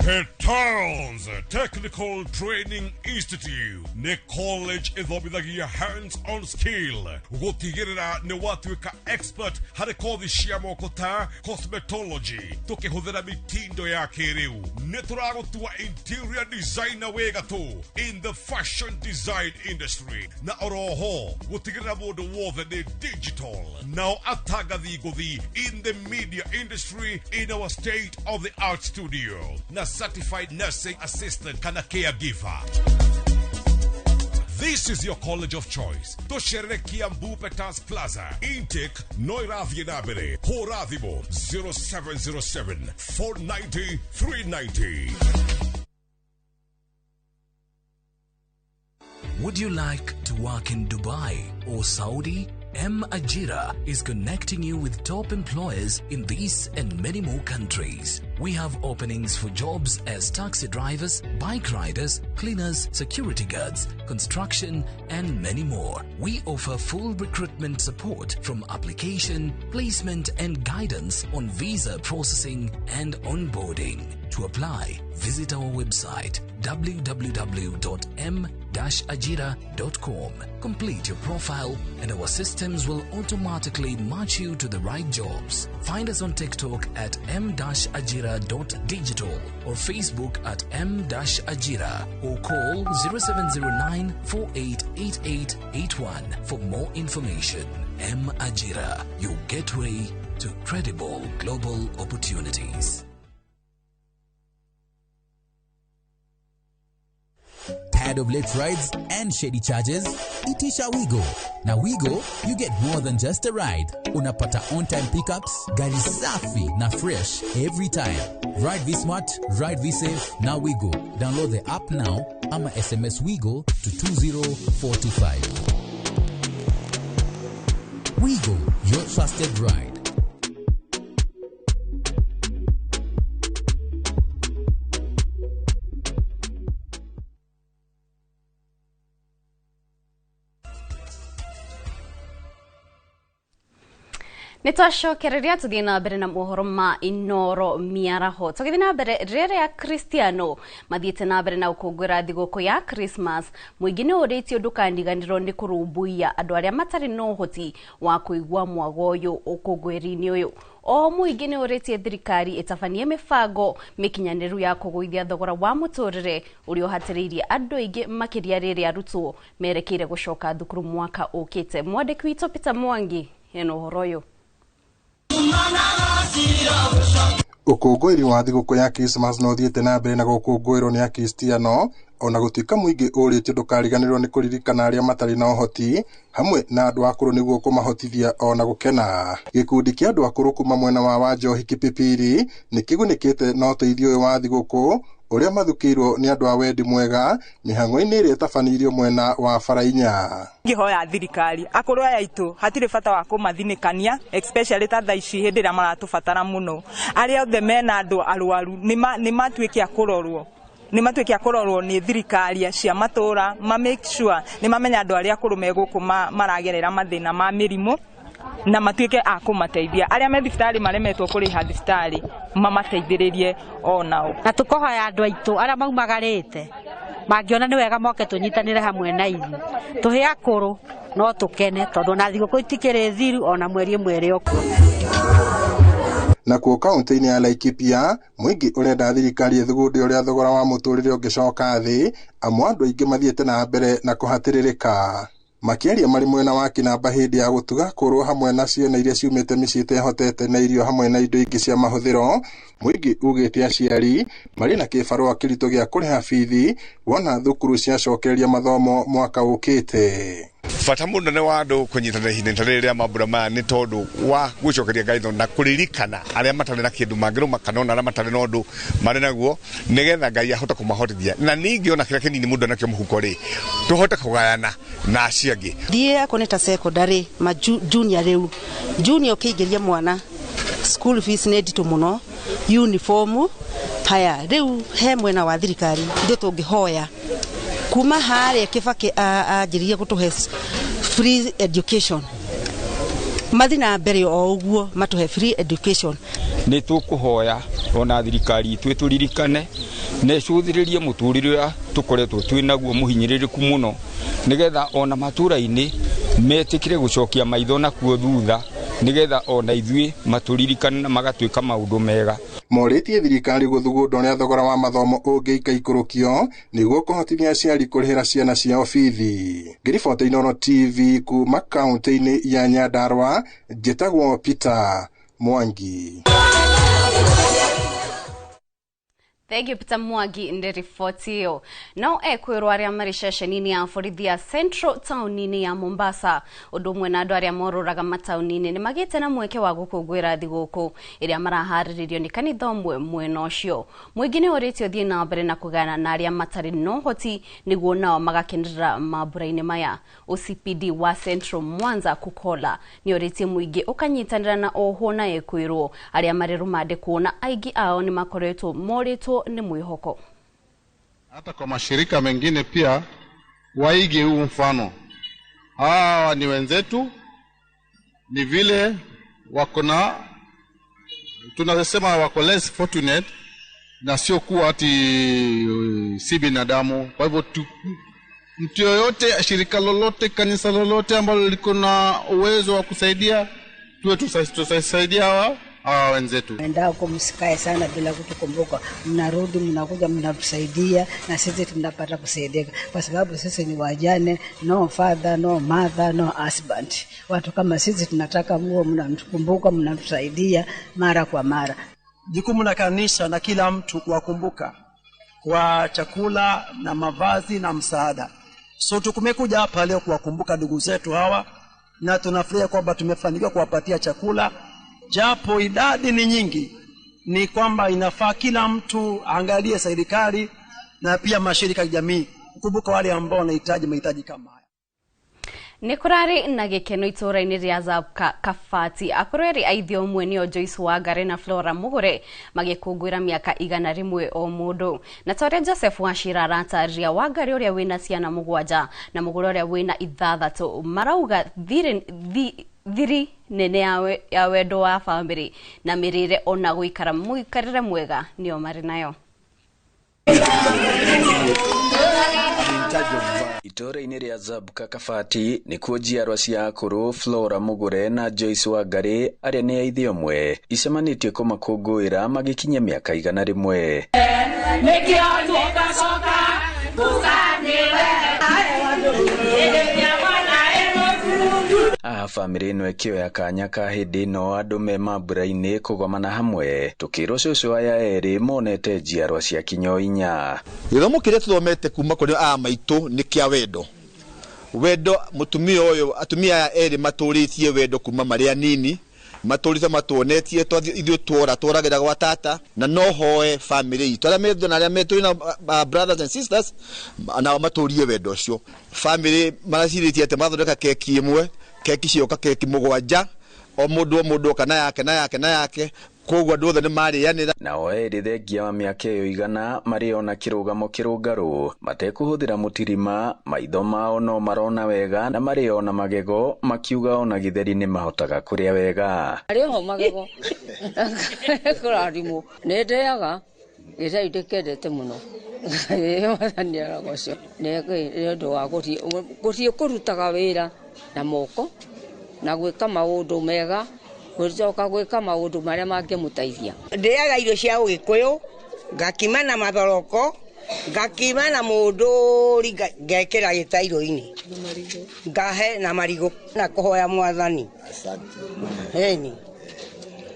Petals Technical Training Institute nĩ college ĩthomithagia hands-on skill gũtigĩrĩra nĩ watuĩka expert harĩ kothi cia moko ta cosmetology tũkĩhũthĩra mitindo ya kĩrĩu. Nĩ tũragũtua interior designer wĩ gatũ in the fashion design industry, na oroho gũtigĩrĩra mũndũ wothe nĩ digital, nao atangathi ngũthi in the media industry in our state of the art studio, na certified nursing assistant kana caregiver. This is your college of choice. Tũcerere Kiambu Petals Plaza. Intake no ĩrathiĩ na mbere. Hũra thimũ 0707 490 390. Would you like to work in Dubai or Saudi? M Ajira is connecting you with top employers in these and many more countries. We have openings for jobs as taxi drivers, bike riders, cleaners, security guards, construction, and many more. We offer full recruitment support from application, placement, and guidance on visa processing and onboarding. To apply, visit our website www.m-ajira.com. Complete your profile and our systems will automatically match you to the right jobs. Find us on TikTok at m-ajira.digital or Facebook at m-ajira or call 0709 488881 for more information. M Ajira, your gateway to credible global opportunities. Tired of late rides and shady charges? Itisha Wigo. Now Wigo, you get more than just a ride. Unapata on-time pickups, gari safi na fresh every time. Ride V Smart, ride V Safe, now Wigo. Download the app now ama SMS Wigo to 20425. Wigo, your trusted ride. Nĩ twacokereria tũthiĩ na mbere na mohoro ma Inoro mĩaraho. Tũgĩthiĩ na mbere, rĩrĩa Kristiano mathiĩte na mbere na gũkũngũĩra thigũkũ ya Christmas, mũingĩ nĩ ũrĩtio ndũkaniganĩrwo nĩ kũrũmbũiya andũ arĩa matarĩ na ũhoti wa kũigua mwago ũyũ ũkũngũĩri-inĩ ũyũ. O mũingĩ nĩ ũrĩtie thirikari ĩtabanie mĩbango mĩkinyanĩru ya kũgũithia thogora wa mũtũrĩre ũrĩa ũhatĩrĩirie andũ aingĩ makĩria rĩrĩa arutwo merekeire gũcoka thukuru mwaka ũkĩte. Mwandĩki witũ Peter Mwangi ena ũhoro ũyũ. Ũkũngũĩri wa thigũkũ ya Christmas no ũthiĩte na mbere na gũkũngũĩrwo nĩ Akristiano ona gũtuĩka mũingĩ ũrĩtio ndũkariganĩrwo nĩ kũririkana arĩa matarĩ na ũhoti hamwe na andũ akũrũ nĩguo kũmahotithia ona gũkena. Gĩkundi kĩa andũ akũrũ kuma mwena wa Wanjohi Kipipiri nĩ kĩgunĩkĩte na ũteithio ũyũ wa thigũkũ ũrĩa mathukĩirwo nĩ andũ a wendi mwega mĩhang'o-inĩ ĩrĩa ĩtabanĩirio mwena wa Barainya. Ngĩhoya thirikari akũrũ aya aitũ hatirĩ bata wa kũmathinĩkania, especially ta thaa ici hĩndĩ ĩrĩa maratũbatara mũno. Arĩa othe mena andũ arwaru nĩ matuĩke a kũrorwo, nĩ matuĩke a kũrorwo nĩ thirikari cia matũra, ma make sure nĩ mamenya andũ arĩa akũrũ me gũkũ maragerera mathĩna ma mĩrimũ na matuĩke a kũmateithia. Arĩa me thibitarĩ maremetwo kũrĩha thibitarĩ mamateithĩrĩrie onao. Na tũkohoya andũ aitũ arĩa maumagarĩte mangĩona nĩ wega moke tũnyitanĩre hamwe na ithuĩ, tũhe akũrũ no tũkene tondũ ona thigũkũ itikĩrĩ thiru ona mweri ĩmwe ĩrĩ okuo. Nakuo kaunti-inĩ ya Laikipia mũingĩ ũrenda thirikari ĩthugunde ũrĩa thogora wa mũtũrĩre ũngĩcoka thĩ, amu andũ aingĩ mathiĩte na mbere na kũhatĩrĩrĩka. Makĩaria marĩ mwena wa Kinamba hĩndĩ ya gũtuga kũrwo hamwe na ciana iria ciumĩte mĩciĩ ĩtehotete na irio hamwe na indo ingĩ cia mahũthĩro, mũingĩ ugĩte aciari marĩ na kĩbarũa kĩritũ gĩa kũrĩha bithi wona thukuru ciacokereria mathomo mwaka ũkĩte. Bata mũnene wa andũ kũnyitanĩra ihinda ta rĩrĩ rĩa mambura maya nĩ tondũ wa gũcokeria ngatho na kũririkana arĩa matarĩ na kĩndũ mangĩrũma kana ona arĩa matarĩ na ũndũ marĩ naguo, nĩgetha Ngai ahote kũmahotithia. Na ningĩ ona kĩrĩa kĩnini mũndũ enakĩo mũhuko rĩ, tũhote kũgayana na acio angĩ. Thiĩ akorwo nĩ ta secondary ma junior rĩu, junior ũkĩingĩria mwana School fees nĩ nditũ mũno, uniform haya rĩu he mwena wa thirikari ithuĩ tũngĩhoya kuma harĩa Kibaki anjĩrĩrie gũtũhe free education, mathi na mbere o ũguo matũhe free education. Nĩ tũkũhoya ona thirikari itũ ĩtũririkane na ĩcũthĩrĩrie mũtũrĩre ũrĩa tũkoretwo twĩ naguo mũhinyĩrĩrĩku mũno, nĩgetha ona matũra-inĩ metĩkĩre gũcokia maitho nakuo thutha, nĩgetha ona ithuĩ matũririkane na magatwĩka maũndũ mega. Morĩtie thirikari gũthugunda ũrĩa thogora wa mathomo ũngĩikaikũrũkio nĩguo kũhotithia aciari kũrĩhĩra ciana ciao bithi. Ngĩriboti Inooro TV kuma kaunti-inĩ ya Nyandarua, njĩtagwo Peter Mwangi. Thank you Peter Mwangi ndi riboti ĩyo. No ekwĩrwo arĩa marĩ ceceni-inĩ ya borithi ya Central taũni-inĩ ya Mombasa ũndũ ũmwe na andũ arĩa morũraga mataũni-inĩ nĩ magĩte na mweke wa gũkũngũĩra thigũkũ ĩrĩa maraharĩrĩrio nĩ kanitha ũmwe mwena ũcio. Mũingĩ nĩ ũrĩtio ũthiĩ na mbere na kũgayana na arĩa matarĩ na ũhoti nĩguo nao magakenerera mambura-inĩ maya. OCPD wa Central Mwanza Kukola nĩ ũrĩtie mũingĩ ũkanyitanĩra na ohwo na ekwĩrwo arĩa marĩ rũmande kuona aingĩ ao nĩ makoretwo morĩtwo ni mwihoko. Hata kwa mashirika mengine pia waige huu mfano. Hawa ni wenzetu, ni vile wako na, tunasema wako less fortunate, na sio kuwa ati si binadamu. Kwa hivyo mtu yoyote, shirika lolote, kanisa lolote ambalo liko na uwezo wa kusaidia, tuwe tusaidia hawa wenzetu. Endao huko msikae sana bila kutukumbuka. Mnarudi mnakuja mnatusaidia na sisi tunapata kusaidika, kwa sababu sisi ni wajane, no father, no mother, no husband. Watu kama sisi tunataka muwe mnatukumbuka, mnatusaidia mara kwa mara. Jukumu la kanisa na kila mtu kuwakumbuka kwa chakula na mavazi na msaada. So tumekuja hapa leo kuwakumbuka ndugu zetu hawa, na tunafurahia kwamba tumefanikiwa kuwapatia chakula. Japo idadi ni nyingi, ni kwamba inafaa kila mtu aangalie serikali na pia mashirika ya jamii kukumbuka wale ambao wanahitaji mahitaji kama haya. Nĩ kũrarĩ na gĩkeno itũũra-inĩ rĩa Zabka Kabati. Akũrũ erĩ a ithe ũmwe nĩo Joyce Wangari na Flora Mũgũre magĩkũngũĩra mĩaka 100 o mũndũ. Na ta ũrĩa Joseph Wachira aratarĩria, Wangari ũrĩa wĩna ciana 7 na Mũgũre ũrĩa wĩna 6 marauga thiri nene ya wendo wa bamĩrĩ na mĩrĩre ona gũikara mũikarĩre mwega nĩo marĩ nayo. Itũũra-inĩ rĩa Zabka Kabati nĩkuo njiarwa cia akũrũ Flora Mũgũre na Joyce Wangari arĩa nĩ a ithe ũmwe icemanĩtie kũmakũngũĩra magĩkinyia mĩaka 100. Haha bamĩrĩ ĩno ĩkĩoya kanya ka hĩndĩ ĩno andũ me mambura-inĩ kũgomana hamwe tũkĩrwo cũcũ aya erĩ monete njiarwa cia kinyo 4. Gĩthomo kĩrĩa tũthomete kuma kũrĩ aya maitũ nĩ kĩa wendo. Wendo mũtumia ũyũ, atumia aya erĩ matũrĩtie wendo kuma marĩ anini, matũrĩte matuonetie ithuĩ tuora tũragĩra gwa tata, na no hoe bamĩrĩ itũ arĩa metho na arĩa metũ na brothers and sisters nao matũrie wendo ũcio. Bamĩrĩ maracirĩtie atĩ mathondeka keki ĩmwe, keki cioka keki 7, o mũndũ kana yake na yake na yake, koguo andũ othe nĩ marĩanĩra. Nao erĩ thengia wa mĩaka ĩyo 100 marĩ ona kĩrũgamo kĩrũngarũ matekũhũthĩra mũtirima, maitho mao no marona wega na marĩ ona magego makiuga ona gĩtheri nĩ mahotaga kũrĩa wega. Arĩ ho magego kũrathimwo nĩ ndĩaga gĩtheri ndĩkendete mũno. Mwathani aragocwo nĩ ũndũ wa gũthiĩ kũrutaga wĩra na moko na gwĩka maũndũ mega, gũcoka gwĩka maũndũ marĩa mangĩmũteithia. Ndĩaga irio cia ũgĩkũyũ, ngakima na mathoroko, ngakima na mũndũri, ngekĩra gĩtairũ-inĩ, ngahe na marigũ na kũhoya Mwathani. Ĩni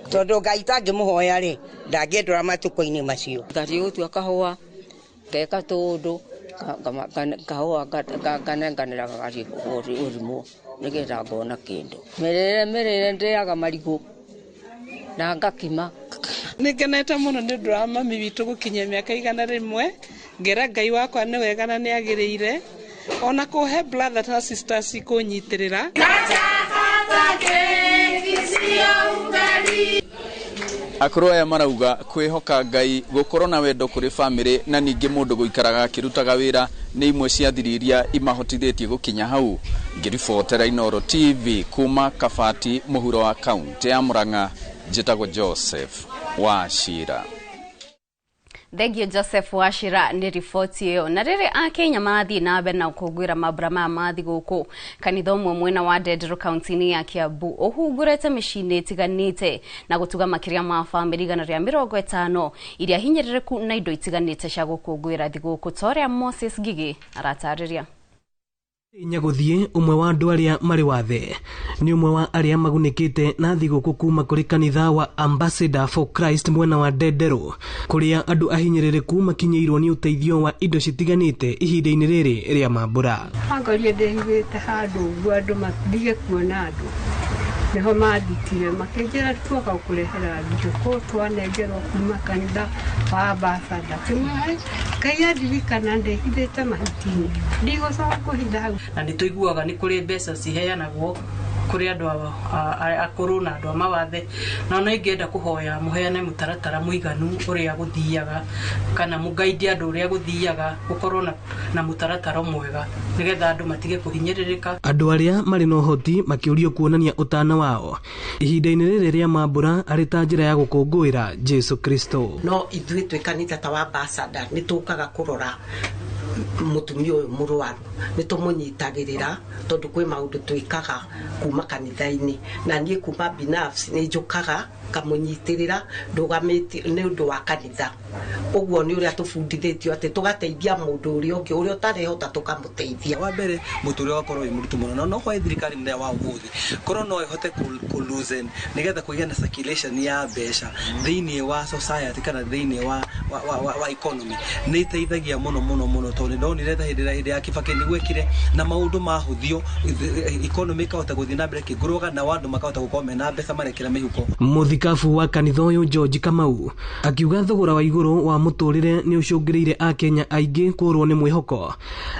tondũ Ngai tangĩmũhoya rĩ, ndangĩndwara matukũ-inĩ macio. Ngathiĩ gũtua kahũa, ngeka tũũndũ, kahũa nganenganĩra gagathiĩ gũthimwo nĩgetha ngona kĩndũ. Mĩrĩre ndĩaga marigũ na ngakima. Nĩ ngenete mũno nĩ ũndũ wa mami witũ gũkinyia mĩaka 100, ngera Ngai wakwa nĩ wega na nĩ agĩrĩire ona kũhe brother na sisters kũnyitĩrĩra. Akũrũ aya marauga kwĩhoka Ngai, gũkorwo na wendo kũrĩ bamĩrĩ na ningĩ mũndũ gũikaraga akĩrutaga wĩra nĩ imwe cia thiri iria imahotithĩtie gũkinya hau. Ngĩribotera Inooro TV kuma Kabati mũhuro wa kaunti ya Murang'a, njĩtagwo Joseph Wachira. Thengio Joseph Wachira nĩ riboti ĩyo. Na rĩrĩ Akenya marathiĩ na mbere na gũkũngũĩra mambura maya ma thigũkũ, kanitha ũmwe mwena wa Ndenderũ kaunti-inĩ ya Kiambu ũhungurĩte mĩciĩ-inĩ ĩtiganĩte na gũtuga makĩria ma bamĩrĩ 150 iria hinyĩrĩrĩku na indo itiganĩte cia gũkũngũĩra thigũkũ ta ũrĩa Moses Ngigĩ aratarĩria. Nyagũthiĩ ũmwe wa andũ arĩa marĩ wathe nĩ ũmwe wa arĩa magunĩkĩte na thigũkũ kuma kũrĩ kanitha wa Ambassador for Christ mwena wa Ndenderũ, kũrĩa andũ ahinyĩrĩrĩku makinyĩirwo nĩ ũteithio wa indo citiganĩte ihinda-inĩ rĩrĩ rĩa mambura. Angorire ndĩhithĩte handũ ũguo andũ matige kuona andũ, nĩho mandutire makĩnjĩra tuoka gũkũrehera thigũkũ twanengerwo kuma kanitha wa Ambassador. Kĩmwe Ngai andirikana ndĩhithĩte mahuti-inĩ, ndigũcoka kũhitha hau. Na nĩ tũiguaga nĩ kũrĩ mbeca ciheanagwo kũrĩ andũ akũrũ na andũ a mawathe, na no ingĩenda kũhoya mũheane mũtaratara mũiganu ũrĩa gũthiaga, kana mũgaidie andũ ũrĩa gũthiaga, gũkorwo na mũtaratara mwega nĩgetha andũ matige kũhinyĩrĩrĩka. Andũ arĩa marĩ na ũhoti makĩũrio kuonania ũtana wao ihinda-inĩ rĩrĩ rĩa mambura arĩ ta njĩra ya gũkũngũĩra Jesu Kristo. No ithuĩ twĩ kanitha ta wa Ambassador nĩ tũkaga kũrora mũtumia ũyũ mũrwaru, nĩ tũmũnyitagĩrĩra tondũ kwĩ maũndũ twĩkaga kuma kanitha-inĩ, na niĩ kuma binafsi nĩ njũkaga ngamũnyitĩrĩra ndũgamĩtie nĩ ũndũ wa kanitha. Ũguo nĩ ũrĩa tũbundithĩtio atĩ tũgateithia mũndũ ũrĩa ũngĩ ũrĩa ũtarehota tũkamũteithia. Wa mbere mũtũrĩre wakorwo wĩ mũritũ mũno, na no hoe thirikari mũthenya wa ũmũthĩ korwo no ĩhote kũ loosen nĩgetha kũgĩe na circulation ya mbeca thĩinĩ wa society kana thĩinĩ wa economy, nĩ ĩteithagia mũno mũno mũno, tondũ ndonire ta hĩndĩ ya Kibaki nĩ gwekire na maũndũ mahũthio, economy ĩkahota gũthiĩ na mbere ĩkĩngũrũga na andũ makahota gũkorwo mena mbeca marekĩra mĩhuko. Mũthikabu wa kanitha ũyũ George Kamau akiuga thogora wa igũrũ wa mũtũrĩre nĩ ũcũngĩrĩire Akenya aingĩ kũrwo nĩ mwĩhoko,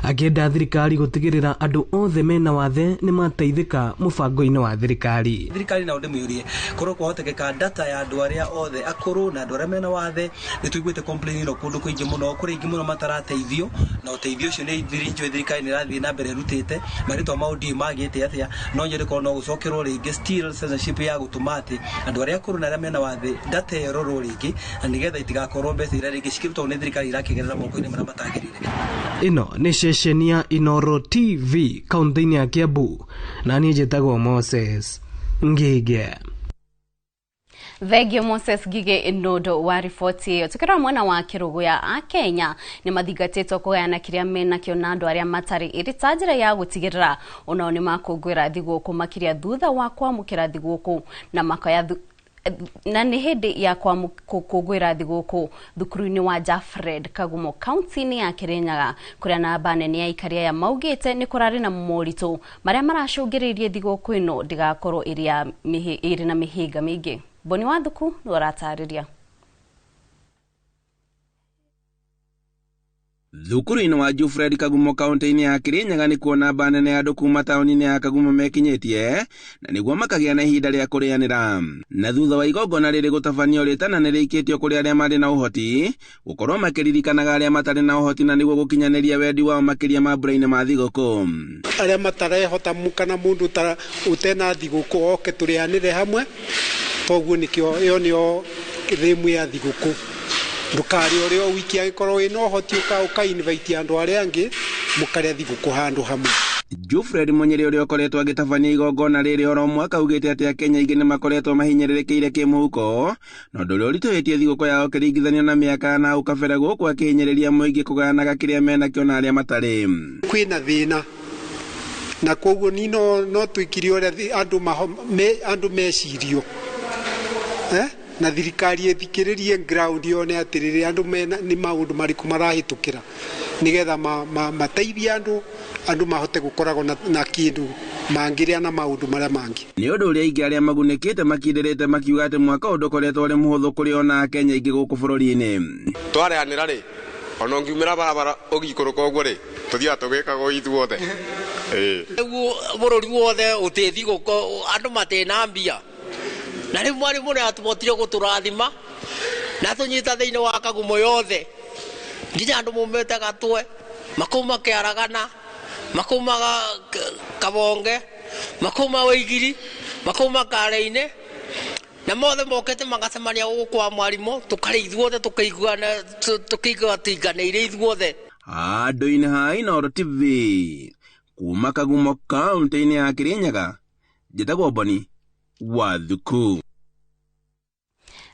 akĩenda thirikari gũtigĩrĩra andũ othe mena wathe nĩ mateithĩka mũbango-inĩ wa thirikari. Thirikari nao ndĩmĩũrie korwo kwahotekeka data ya andũ arĩa othe akũrũ na andũ arĩa mena wathe, nĩ tũiguĩte complain ĩno kũndũ kũingĩ mũno, kũrĩ aingĩ mũno matarateithio, na ũteithio ũcio nĩ njũĩ thirikari nĩ ĩrathiĩ na mbere ĩrutĩte marĩtwa mao ndiũĩ magĩte atĩa, no nyende korwo no gũcokerwo rĩngĩ still censorship ya gũtũma atĩ andũ arĩa akũrũ na arĩa mena wathe data ĩyo ĩrorwo rĩngĩ, na nĩgetha itigakorwo mbeca iria rĩngĩ cikĩrutwo nĩ thirikari irakĩgerera moko-inĩ marĩa matagĩrĩire. Ĩno nĩ ceceni ya Inooro TV kaunti-inĩ ya Kiambu, na niĩ njĩtagwo Moses Ngige. Thengio Moses Ngige nũndũ wa riboti ĩyo. Tukĩrora mwena wa Kĩrũgũya, Akenya nĩ mathingatĩtwo kũgayana kĩrĩa menakĩo na andũ arĩa matarĩ ĩrĩ ta njĩra ya gũtigĩrĩra onao nĩ makũngũĩra thigũkũ makĩria thutha wa kwamũkĩra thigũkũ na makoya na nĩ hĩndĩ ya gũkũngũĩra thigũkũ thukuru-inĩ wa Jafred Kagumo kaunti-inĩ ya Kirinyaga, kũrĩa namba nene ya aikari aya maugĩte nĩ kũrarĩ na moritũ marĩa maracũngĩrĩirie thigũkũ ĩno ndĩgakorwo ĩrĩ na mĩhĩnga mĩingĩ. Boni Wathuku nĩ aratarĩria. Thukuru-inĩ wa Jufred Kagumo kaunti-inĩ ya Kirinyaga nĩ kuo namba nene ya andũ kuma taũni-inĩ ya Kagumo mekinyĩtie, na nĩguo makagĩa na ihinda rĩa kũrĩanĩra. Na thutha wa igongona rĩrĩ gũtabanio, rĩtana nĩ rĩikĩtio kũrĩ arĩa marĩ na ũhoti gũkorwo makĩririkanaga arĩa matarĩ na ũhoti, na nĩguo gũkinyanĩria wendi wao makĩria mambura-inĩ ma thigũkũ. Arĩa matarehota kana mũndũ ũtena thigũkũ oke tũrĩanĩre hamwe, toguo nĩkĩo ĩyo nĩyo thĩmu ya thigũkũ. Ndũkarĩe ũrĩ o wiki, angĩkorwo wĩna ũhoti ũka invite andũ arĩa angĩ mũkarĩa thigũkũ handũ hamwe. Jufred Munyiri ũrĩa ũkoretwo agĩtabania igongona rĩrĩ oro mwaka augĩte atĩ Akenya aingĩ nĩmakoretwo mahinyĩrĩrĩkĩire kĩmũhuko, na ũndũ ũrĩa ũritũhĩtie thigũkũ yao kĩringithanio na mĩaka na hau kabere, gũkũ akĩhinyĩrĩria mũingĩ kũgayanaga kĩrĩa menakĩo na arĩa matarĩ. Kwĩna thĩna na koguo ni no twĩkire ũrĩa andũ mecirio na thirikari ĩthikĩrĩrie ground yone atĩrĩrĩ andũ mena nĩ maũndũ marĩkũ marahĩtũkĩra nĩgetha mateithie andũ mahote gũkoragwo na kĩndũ mangĩrĩa na maũndũ marĩa mangĩ. Nĩ ũndũ ũrĩa aingĩ arĩa magunĩkĩte makindĩrĩte makiuga atĩ mwaka ũyũ ndũkoretwo ũrĩ mũhũthũ kũrĩ ona Akenya aingĩ gũkũ bũrũri-inĩ. Twarĩanĩra rĩ, ona ũngiumĩra barabara ũgĩikũrũka ũguo rĩ, tũthiaga tũgĩkagwo ithuothe. Rĩu bũrũri wothe ũtĩ thigũkũ, andũ matĩna mbia. Na rĩu mwarimũ nĩ atũbotire gũtũrathima na tũnyita thĩinĩ wa Kagumo yothe nginya andũ maumĩte Gatwe, makauma Kĩaragana, makauma Kabonge, makauma Wĩigiri, makauma Kare-inĩ, na mothe mokĩte magacemania gũkũ kwa mwarimũ, tũkarĩa ithuothe tũkĩiguana, tũkĩigua tũiganĩire ithuothe. Handũ-inĩ ha Inooro TV kuma Kagumo kaunti-inĩ ya Kirinyaga, njĩtagwo Boni wa Thuku.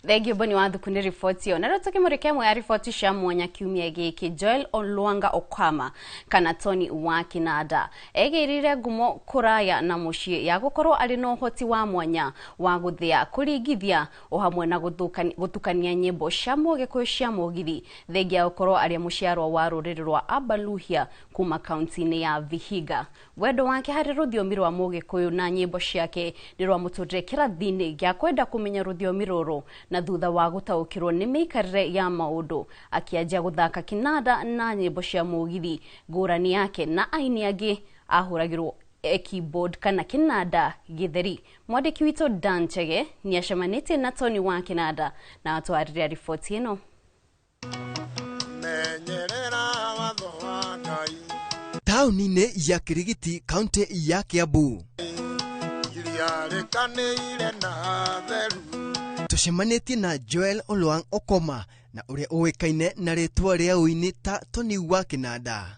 Thengio Boni wa Thuku nĩ riboti ĩyo. Na rĩu tũkĩmũrĩka ĩmwe ya riboti cia mwanya kiumia gĩkĩ, Joel Olwanga Okama kana Tony wa Kinanda egĩrire ngumo kũraya na mũciĩ ya gũkorwo arĩ na ũhoti wa mwanya wa gũthĩa, kũringithia o hamwe na gũtukania nyĩmbo cia mũgĩkũyũ cia mũgithi, thengia ya gũkorwo arĩ mũciarwo wa rũrĩrĩ rwa Abaluhya kuma kaunti-inĩ ya Vihiga. Wendo wake harĩ rũthiomi rwa mũgĩkũyũ na nyĩmbo ciake nĩ rwamũtũrire kĩrathi-inĩ gĩa kwenda kũmenya rũthiomi rũrũ, na thutha wa gũtaũkĩrwo nĩ mĩikarĩre ya maũndũ akĩanjia gũthaka kinanda na nyĩmbo cia mũgithi. Ngũrani yake na aini angĩ ahũragĩrwo keyboard kana kinanda gĩtheri. Mwandĩki witũ Dan Chege nĩacemanĩtie na Tony wa Kinanda na atwarĩria riboti ĩno. Taũni-inĩ ya Kirigiti, kaunti ya Kiambu, tũcemanĩtie na Joel Olwang Okoma na ũrĩa ũĩkaine na rĩtwa rĩa ũini ta Tony wa Kinanda.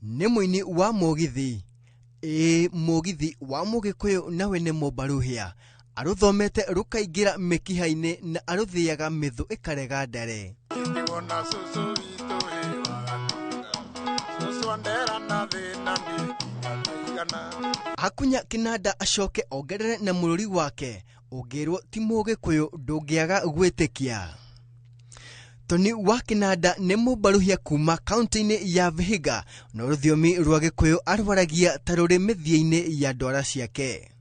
Nĩ mũini wa mũgithi, ĩĩ mũgithi wa mũgĩkũyũ nawe nĩ mũbaruhia, arũthomete rũkaingĩra mĩkiha-inĩ na arũthĩaga mĩthũ ĩkarega ndare. Akunya kinanda acoke ongerere na mũrũri wake, ũngĩrwo ti mũgĩkũyũ ndũngĩaga gwĩtĩkia. Tony wa Kinanda nĩ mũbaruhia kuma kaunti-inĩ ya Vihiga, no rũthiomi rwa gĩkũyũ arwaragia ta rũrĩ mĩthia-inĩ ya ndwara ciake.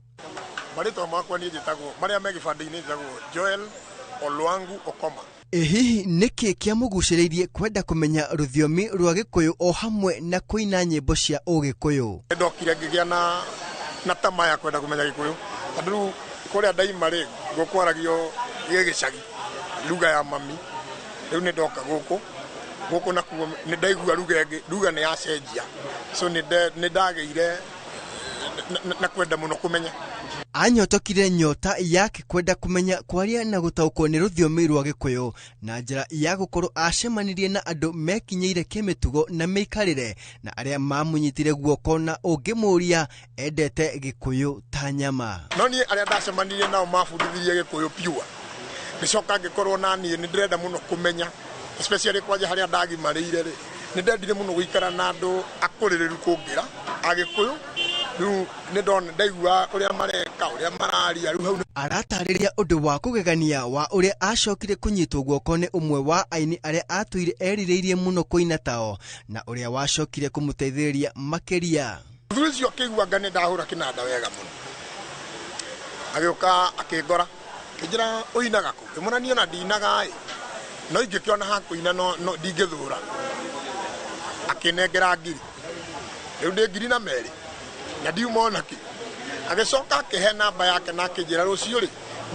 Marĩtwa makwa niĩ njĩtagwo, marĩa me gĩbandĩ-inĩ njĩtagwo Joel Olwangu Okoma. Ĩ hihi nĩkĩ kĩamũgucĩrĩirie kwenda kũmenya rũthiomi rwa gĩkũyũ o hamwe na kũina nyĩmbo cia ũgĩkũyũ? Ndokire ngĩgĩa na tamaa ya kwenda kũmenya gĩkũyũ, tondũ rĩu kũrĩa ndaima rĩ gũkwaragio gĩgĩcagi lugha ya mami. Rĩu nĩ ndoka gũkũ nakuo nĩ ndaigua lugha ĩngĩ, lugha nĩ yacenjia, so nĩ ndagĩire na kwenda mũno kũmenya. Anyotokire nyota yake kwenda kũmenya kwaria na gũtaũkwo nĩ rũthiomi rwa gĩkũyũ na njĩra ya gũkorwo acemanirie na andũ mekinyĩire kĩmĩtugo na mĩikarĩre na arĩa mamũnyitire guoko na ũngĩmũria endete gĩkũyũ ta nyama. No niĩ arĩa ndacemanirie nao mabundithirie gĩkũyũ pure, ngĩcoka ngĩkorwo na niĩ nĩ ndĩrenda mũno kũmenya, especially kwanja harĩa ndagimarĩire rĩ, nĩ ndendire mũno gũikara na andũ akũrĩrĩru kũngĩra agĩkũyũ. Rĩu nĩ ndona ndaigua ũrĩa mareka, ũrĩa mararia, rĩu hau. Aratarĩria ũndũ wa kũgegania wa ũrĩa acokire kũnyitwo guoko nĩ ũmwe wa aini arĩa atũire erirĩirie mũno kũina tao na ũrĩa wacokire kũmũteithĩrĩria makĩria. Mũthuri ũcio akĩigua anga nĩ ndahũra kĩnanda wega mũno, agĩũka akĩngora, akĩnjĩra ũinaga kũ? Ngĩmwĩra niĩ ona ndinaga ĩ, no ingĩkĩona ha kũina no ndingĩthũra. Akĩnengera ngiri, rĩu ndĩ ngiri na merĩ na ndiuma ona kĩ. Agĩcoka akĩhe namba yake na akĩnjĩra rũciũ rĩ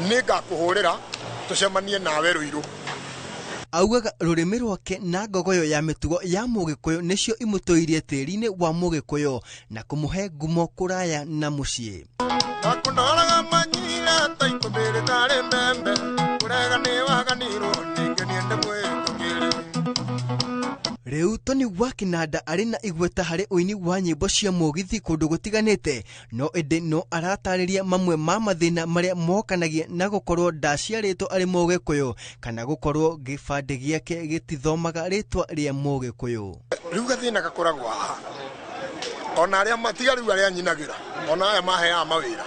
nĩ ngakũhũrĩra tũcemanie nawe Rũirũ. Augaga rũrĩmĩ rwake na ngogoyo ya mĩtugo ya mũgĩkũyũ nĩcio imũtũirie tĩri-inĩ wa mũgĩkũyũ na kũmũhe ngumo kũraya na mũciĩ. Nakũndoraga manyira ta ikũmbĩrĩ tarĩ mbembe, kũrega nĩ waganirwo ningĩ niĩ ndĩmwĩtũkĩre. Rĩu Tony wa Kinanda arĩ na igweta harĩ ũini wa nyĩmbo cia mũgithi kũndũ gũtiganĩte, no ĩndĩ no aratarĩria mamwe ma mathĩna marĩa mokanagia na gũkorwo ndaciarĩtwo arĩ mũgĩkũyũ kana gũkorwo gĩbandĩ gĩake gĩtithomaga rĩtwa rĩa mũgĩkũyũ. Rĩu gathĩna gakoragwo haha, ona arĩa matiga rĩu arĩa nyinagĩra, ona aya maheaga mawĩra,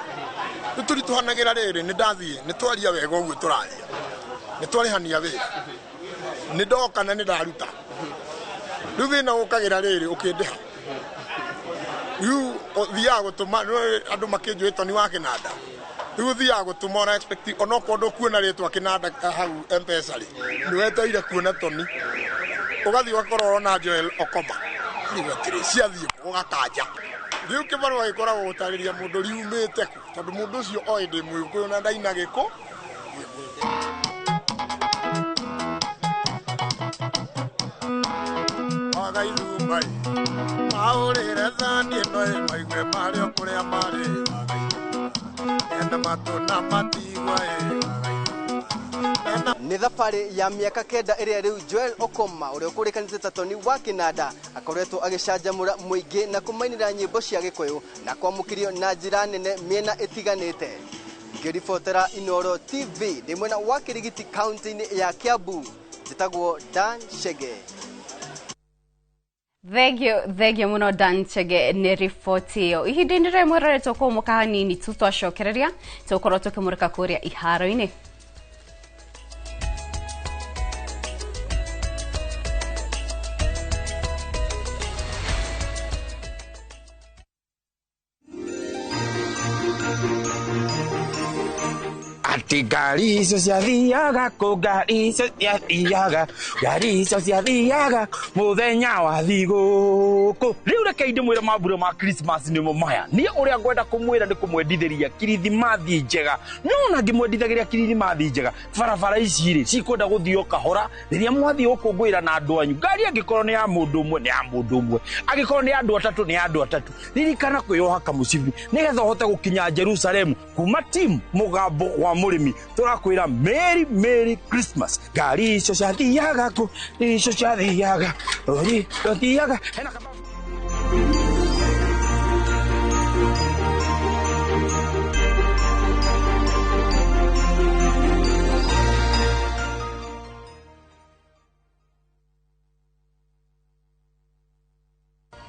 rĩu tũritũhanagĩra rĩrĩ, nĩ ndathiĩ nĩ twaria wega ũguo tũraria, nĩ twarĩhania wĩra, nĩ ndoka na nĩ ndaruta. Rĩu thĩna ũkagĩra rĩrĩ ũkĩndĩha, rĩu ũthiaga gũtũma andũ makĩnjũĩ Tony wa Kinanda, rĩu ũthiaga gũtũma ona expect onokorwo ndũkuona rĩtwa Kinanda hau M-Pesa rĩ, nĩ wetereire kuona Tony, ũgathiĩ ũgakorwo ũrona Joel Okoma. Ũkarigwo atĩrĩ ciathiĩ kũ ũgakanja. Rĩu kĩbarũa gĩkoragwo gũtarĩria mũndũ riumĩte kũ, tondũ mũndũ ũcio oĩ ndĩ Mũgĩkũyũ na ndaina gĩkũ. Wagaithumbai mahũrĩre thani ĩno ĩ maigue marĩ o kũrĩa marĩ. Ena matũ na matigua ĩ. Nĩ thabarĩ ya mĩaka 9 ĩrĩa rĩu Joel Okoma ũrĩa ũkũrĩkanĩte ta Tony wa Kĩnanda akoretwo agĩcanjamũra mũingĩ na kũmainĩra nyĩmbo cia Gĩkũyũ na kwamũkĩrio na njĩra nene mĩena ĩtiganĩte. Ngĩribotera Inooro TV ndĩ mwena wa Kĩrigiti kaunti-inĩ ya Kiambu, njĩtagwo Dan Chege. Thengio muno Dan Chege nĩ riboti ĩyo. Ihinda-inĩ rĩrĩ mwĩrore tũkũmũka hanini tu twacokereria tũgũkorwo tũkĩmũrĩka kũrĩa iharo-inĩ. Ati ngari icio ciathiaga kũ, ngari icio ciathiaga, ngari icio ciathiaga mũthenya wa thigũkũ. Rĩu reke ndĩmwĩre mambura ma Christmas nĩmo maya. Niĩ ũrĩa ngwenda kũmwĩra nĩ kũmwendithĩria kirithimathi njega. No ona ngĩmwendithagĩria kirithimathi njega, barabara ici rĩ cikwenda gũthiĩ o kahora rĩrĩa mwathiĩ gũkũngũĩra na andũ anyu. Ngari angĩkorwo nĩ ya mũndũ ũmwe nĩ ya mũndũ ũmwe, angĩkorwo nĩ ya andũ atatũ nĩ ya andũ atatũ. Ririkana kwĩyoha kamũcibi nĩgetha ũhote gũkinya Jerusalemu kuma timu mũgambo wa mũrĩmi. Tũrakwĩra Merry Merry Christmas. Ngari icio ciathiaga kũ, icio ciathiaga, ori ciathiaga. Hena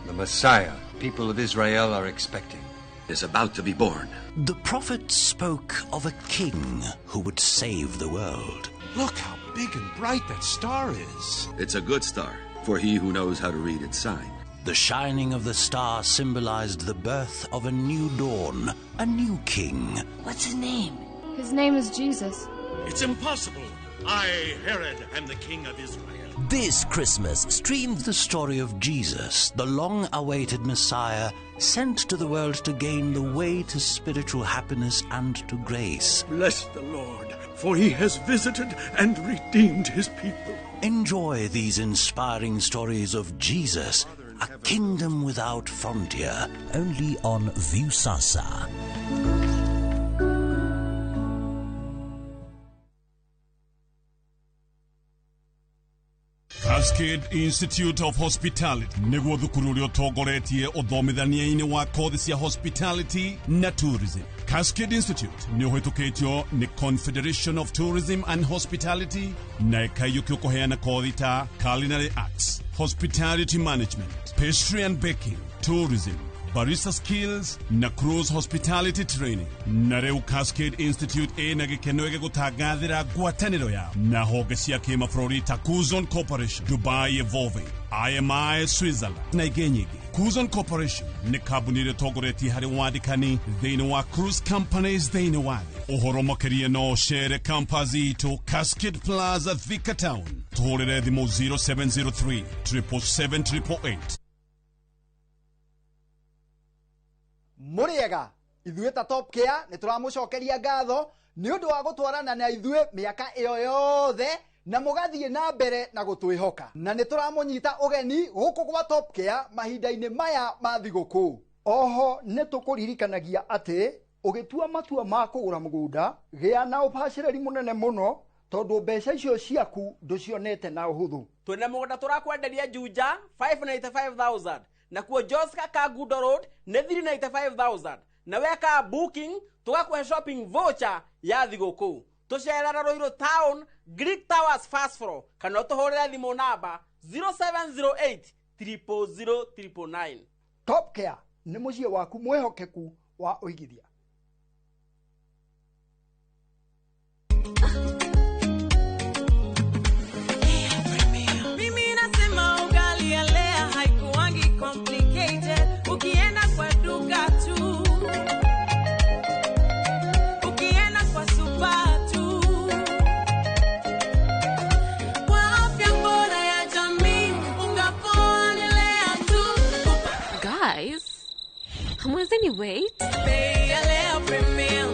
The Messiah people of Israel are expecting is about to be born. The prophet spoke of a king who would save the world. Look how big and bright that star is. It's a good star for he who knows how to read its sign. The shining of the star symbolized the birth of a new dawn, a new king. What's his name? His name is Jesus. It's impossible. I, Herod, am the king of Israel. This Christmas, stream the story of Jesus, the long-awaited Messiah, sent to the world to gain the way to spiritual happiness and to grace. Bless the Lord, for he has visited and redeemed his people. Enjoy these inspiring stories of Jesus, a kingdom without frontier, only on Viusasa. Cascade Institute of Hospitality nĩguo thukuru ũrĩa ũtongoretie ũthomithania-inĩ wa kothi cia hospitality na tourism. Cascade Institute nĩ ũhĩtũkĩtio nĩ Confederation of Tourism and Hospitality na ĩkaiyũkio kũheana kothi ta culinary arts, hospitality management, pastry and baking, tourism, barista skills na cruise hospitality training. Na rĩu Cascade Institute ĩna gĩkeno gĩgũtangathĩra ngwatanĩro yao na honge cia kĩmabũrũri ta Kuzon Corporation, Dubai Evolving, IMI Switzerland na ingĩ nyingĩ. Kuzon Corporation nĩ kambuni ĩrĩa ĩtongoretie harĩ wandĩkani thĩinĩ wa cruise companies thĩinĩ wa thĩ. Ũhoro makĩria no ũcere campus itũ Cascade Plaza, Thika Town. Tũhũrĩre thimũ 0703 777 888. Mũrĩega ithuĩ ta Top Care nĩ tũramũcokeria ngatho nĩ ũndũ wa gũtwarana na ithuĩ mĩaka ĩyo yothe na mũgathiĩ na mbere na gũtwĩhoka, na nĩ tũramũnyita ũgeni gũkũ gwa Top Care mahinda-inĩ maya ma thigũkũ. Oho nĩ tũkũririkanagia atĩ ũgĩtua matua ma kũgũra mũgũnda gĩa na ũbacĩrĩri mũnene mũno tondũ mbeca icio ciaku ndũcionete na ũhũthũ. Twĩna mũgũnda tũrakwenderia Juja 595,000 nakuo Joska Kangundo Road nĩ 395,000 na weka booking tũgakũhe shopping voucher ya thigũkũ. Tũcerera Ruiru Town Greek Towers first floor kana ũtũhũrĩre thimũ namba 0708 000 999. Top Care nĩ mũciĩ waku mwĩhokeku wa ũigithia. Mimi nasema ugali ya Lea haikuangi complicated. Ukienda kwa duka tu, ukienda kwa super tu. Kwa afya bora ya jamii, unga poa ni Lea tu. Wait. Bei ya Lea Premium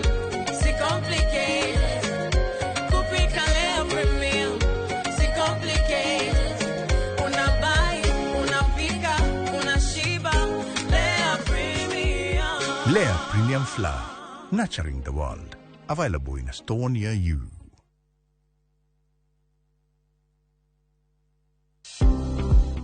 si complicated. Kupika Lea Premium si complicated. Unabuy, unapika, unashiba. Lea Premium. Lea Premium Flour, nurturing the world. Available in a store near you.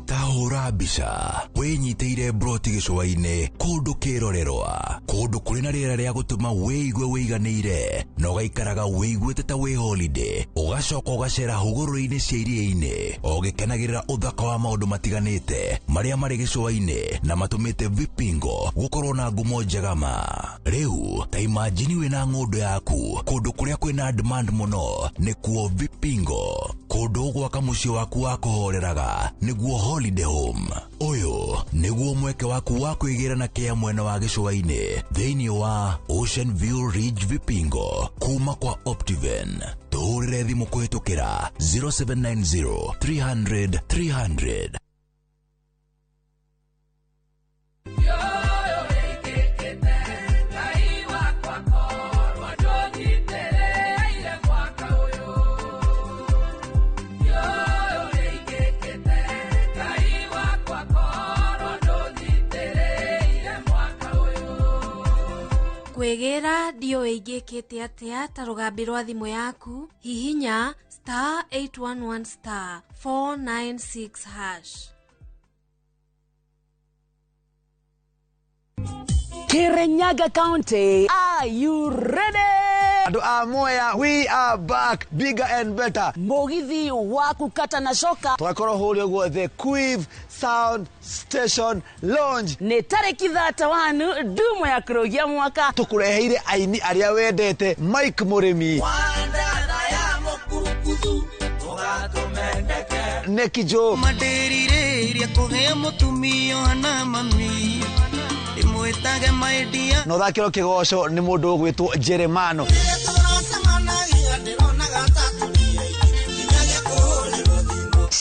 Tahũra mbica wĩnyitĩire broti gĩcũa-inĩ kũndũ kĩrorerwa kũndũ kũrĩ na rĩera rĩa gũtũma wĩigue wĩiganĩire na ũgaikaraga wĩiguĩte ta wĩ holiday ũgacoka ũgacera hũgũrũrũ-inĩ cia iria-inĩ ũgĩkenagĩrĩra ũthaka wa maũndũ matiganĩte marĩa marĩ gĩcũa-inĩ na matũmĩte Vipingo gũkorwo na ngumo njega ma. Rĩu ta imajini wĩna ng'ũndũ yaku kũndũ kũrĩa kwĩna demand mũno nĩkuo Vipingo, kũndũ ũgwaka mũciĩ waku wa kũhoreraga nĩguo holiday home. Ũyũ nĩguo mweke waku wa kwĩgĩra na kĩa mwena wa gĩcũa-inĩ thĩinĩ wa Ocean View Ridge Vipingo kuma kwa Optiven. Tũhũrĩre thimũ kũhĩtũkĩra 0790 300 300. Kwĩgĩra ndiũĩ ingĩkĩte atĩa ta rũgambi rwa thimũ yaku hihinya star 811 star 496 hash. Kirinyaga County, are you ready? Andũ a Mwea, we are back, bigger and better. Mũgithi wa kũkata na coka tũgakorwo hũrĩa ũguo the Quiv Sound Station Lounge. Nĩ tarĩki 31 ndumo ya kũrũgia mwaka. Tũkũreheire aini arĩa wendete Mike Mũrĩmi, Neki Joe, Mandĩrirĩria kũgĩa mũtumia na mami na ũthakĩrwo kĩgoco nĩ mũndũ ũgwĩtwo Jeremano.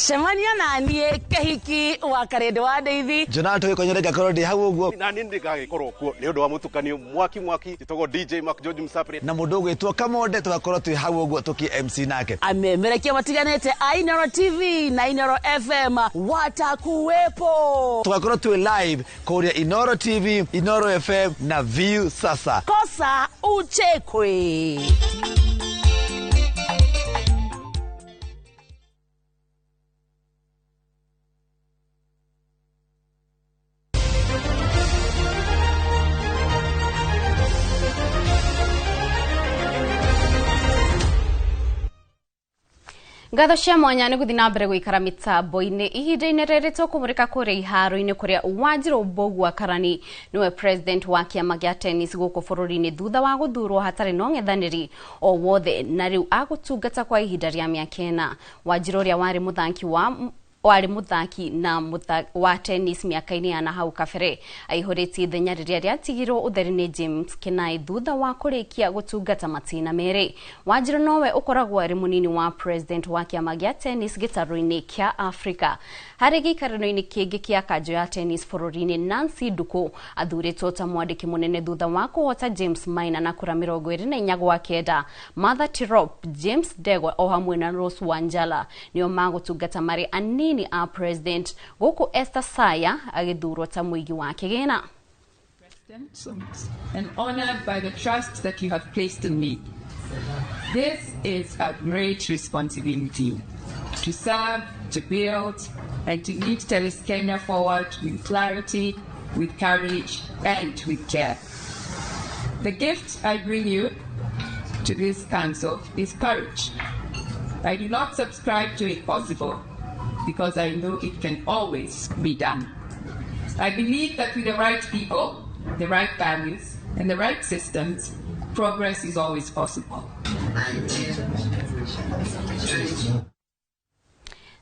Cemania na niĩ Kĩhiki wa Karĩndĩ wa Ndeithi. Jonathan Gĩkonyore ngakorwo ndĩ hau ũguo. Na niĩ nĩngagĩkorwo kuo nĩ ũndũ wa mũtukanio mwaki mwaki njĩtagwo DJ Mark George Msapri na mũndũ ũgwĩtwo Kamonde tũgakorwo twĩ hau ũguo tũkĩ MC nake. Amemerekia matiganĩte a Inoro TV na Inoro FM watakuwepo. Tũgakorwo twĩ live kũrĩa Inoro TV, Inoro FM na View Sasa. Kosa uchekwe. Ngatho cia mwanya nĩ gũthiĩ na mbere gũikara mĩtambo-inĩ ihinda-inĩ rĩrĩ tũkũmũrĩka kũrĩa iharo-inĩ kũrĩa Wanjirũ Mbũgua Karani nĩwe president wa kĩama gĩa tennis gũkũ bũrũri-inĩ thutha wa gũthurwo hatarĩ na ũng'ethanĩri o wothe na rĩu agũtungata kwa ihinda rĩa mĩaka 4. Wanjirũ ũrĩa warĩ mũthaki na wa tennis mĩaka-inĩ ya na hau kabere aihũrĩtie ithenya rĩrĩa rĩatigirwo ũtheri nĩ James Kinai thutha wa kũrĩkia gũtungata matĩna merĩ. Wanjirũ nowe ũkoragwo arĩ mũnini wa president wa kĩama gĩa tennis gĩtarũ-inĩ kĩa Africa. Harĩ gĩikarano-inĩ kĩngĩ kĩa kanjũ ya tennis bũrũri-inĩ, Nancy Nduku athurĩtwo ta mwandĩki mũnene thutha wa kũhota James Maina na kura 24 kwa 9. Martha Tirop, James Ndegwa o hamwe na Rose Wanjala nĩo magũtungata marĩ anini a president gũkũ Esther Saya agĩthurwo ta mũigi wa kĩgĩna. And honored by the trust that you have placed in me. This is a great responsibility to serve, to build, and to lead Tennis Kenya forward with clarity, with courage, and with care. The gift I bring you to this council is courage. I do not subscribe to impossible because I know it can always be done. I believe that with the right people, the right values, and the right systems, progress is always possible.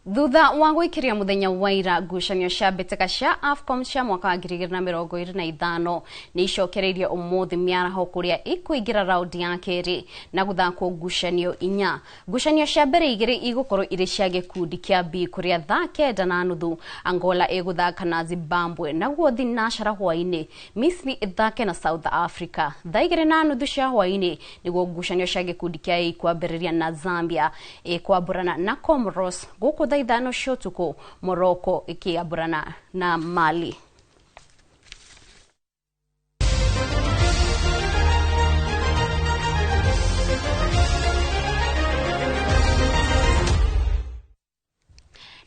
Thutha wa gwikiria muthenya wa ira ngucanio cia mbĩtĩka cia AFCON cia mwaka wa 2025 nĩ icokereirie ũmũthĩ mĩaraho kũrĩa ikuingira raundi ya kerĩ na gũthakwo ngucanio inya. Ngucanio cia mbere igĩrĩ igũkorwo irĩ cia gĩkundi kĩa B kũrĩa thaa 9:30 Angola ĩgũthaka na Zimbabwe, naguo thinashara hwaĩ-inĩ Misri ĩthake na South Africa. Thaa 2:30 cia hwaĩ-inĩ nĩguo ngucanio cia gĩkundi kĩa A kwambĩrĩria na Zambia ĩkwambũrana na Comoros, gũkũ thaa 5 cia ũtukũ Morocco ĩkĩambũrana na Mali.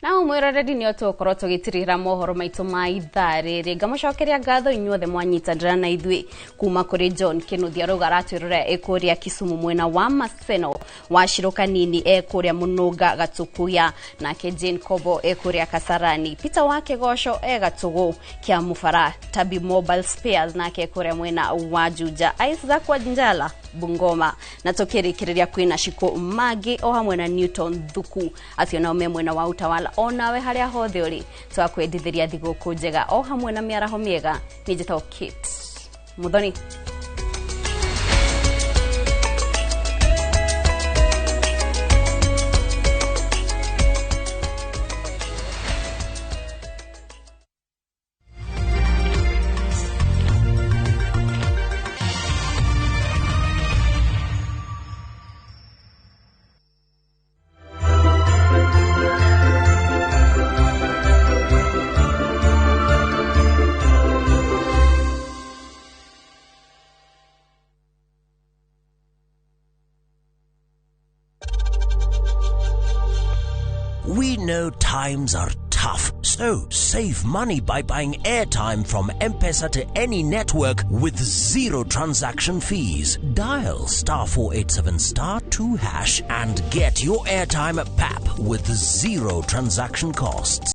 Na mwiroreri nĩ tũgũkorwo tũgĩtirĩra mohoro maitũ ma ithaa rĩrĩ. Ngamũcokeria ngatho inyuothe mwanyitanĩra na ithuĩ kuma kũrĩ John Kĩnuthia rauga aratwĩrorera ĩ kũrĩa Kisumu mwena wa Maseno, Wacirũ Kanini e kũrĩa Mũnũnga Gatukuya, nake Jane Kobo e kũrĩa Kasarani, Peter wa Kĩgoco e Gatũgũ kĩa Mũbara, Tabi Mobile Spares nake kũrĩa mwena wa Juja, Isaac Wanjala Bungoma, na tũkĩrĩkĩrĩria kwĩna Shiko Magi o hamwe na Newton Thuku, acio nao me mwena wa Utawala. Onawe harĩa hothe ũrĩ twakwendithĩria thigũkũ njega o hamwe na mĩaraho mĩega. Niĩ njĩtagwo Kate Muthoni. We know times are tough, so save money by buying airtime from M-Pesa to any network with zero transaction fees. Dial *487*2# and get your airtime at PAP with zero transaction costs.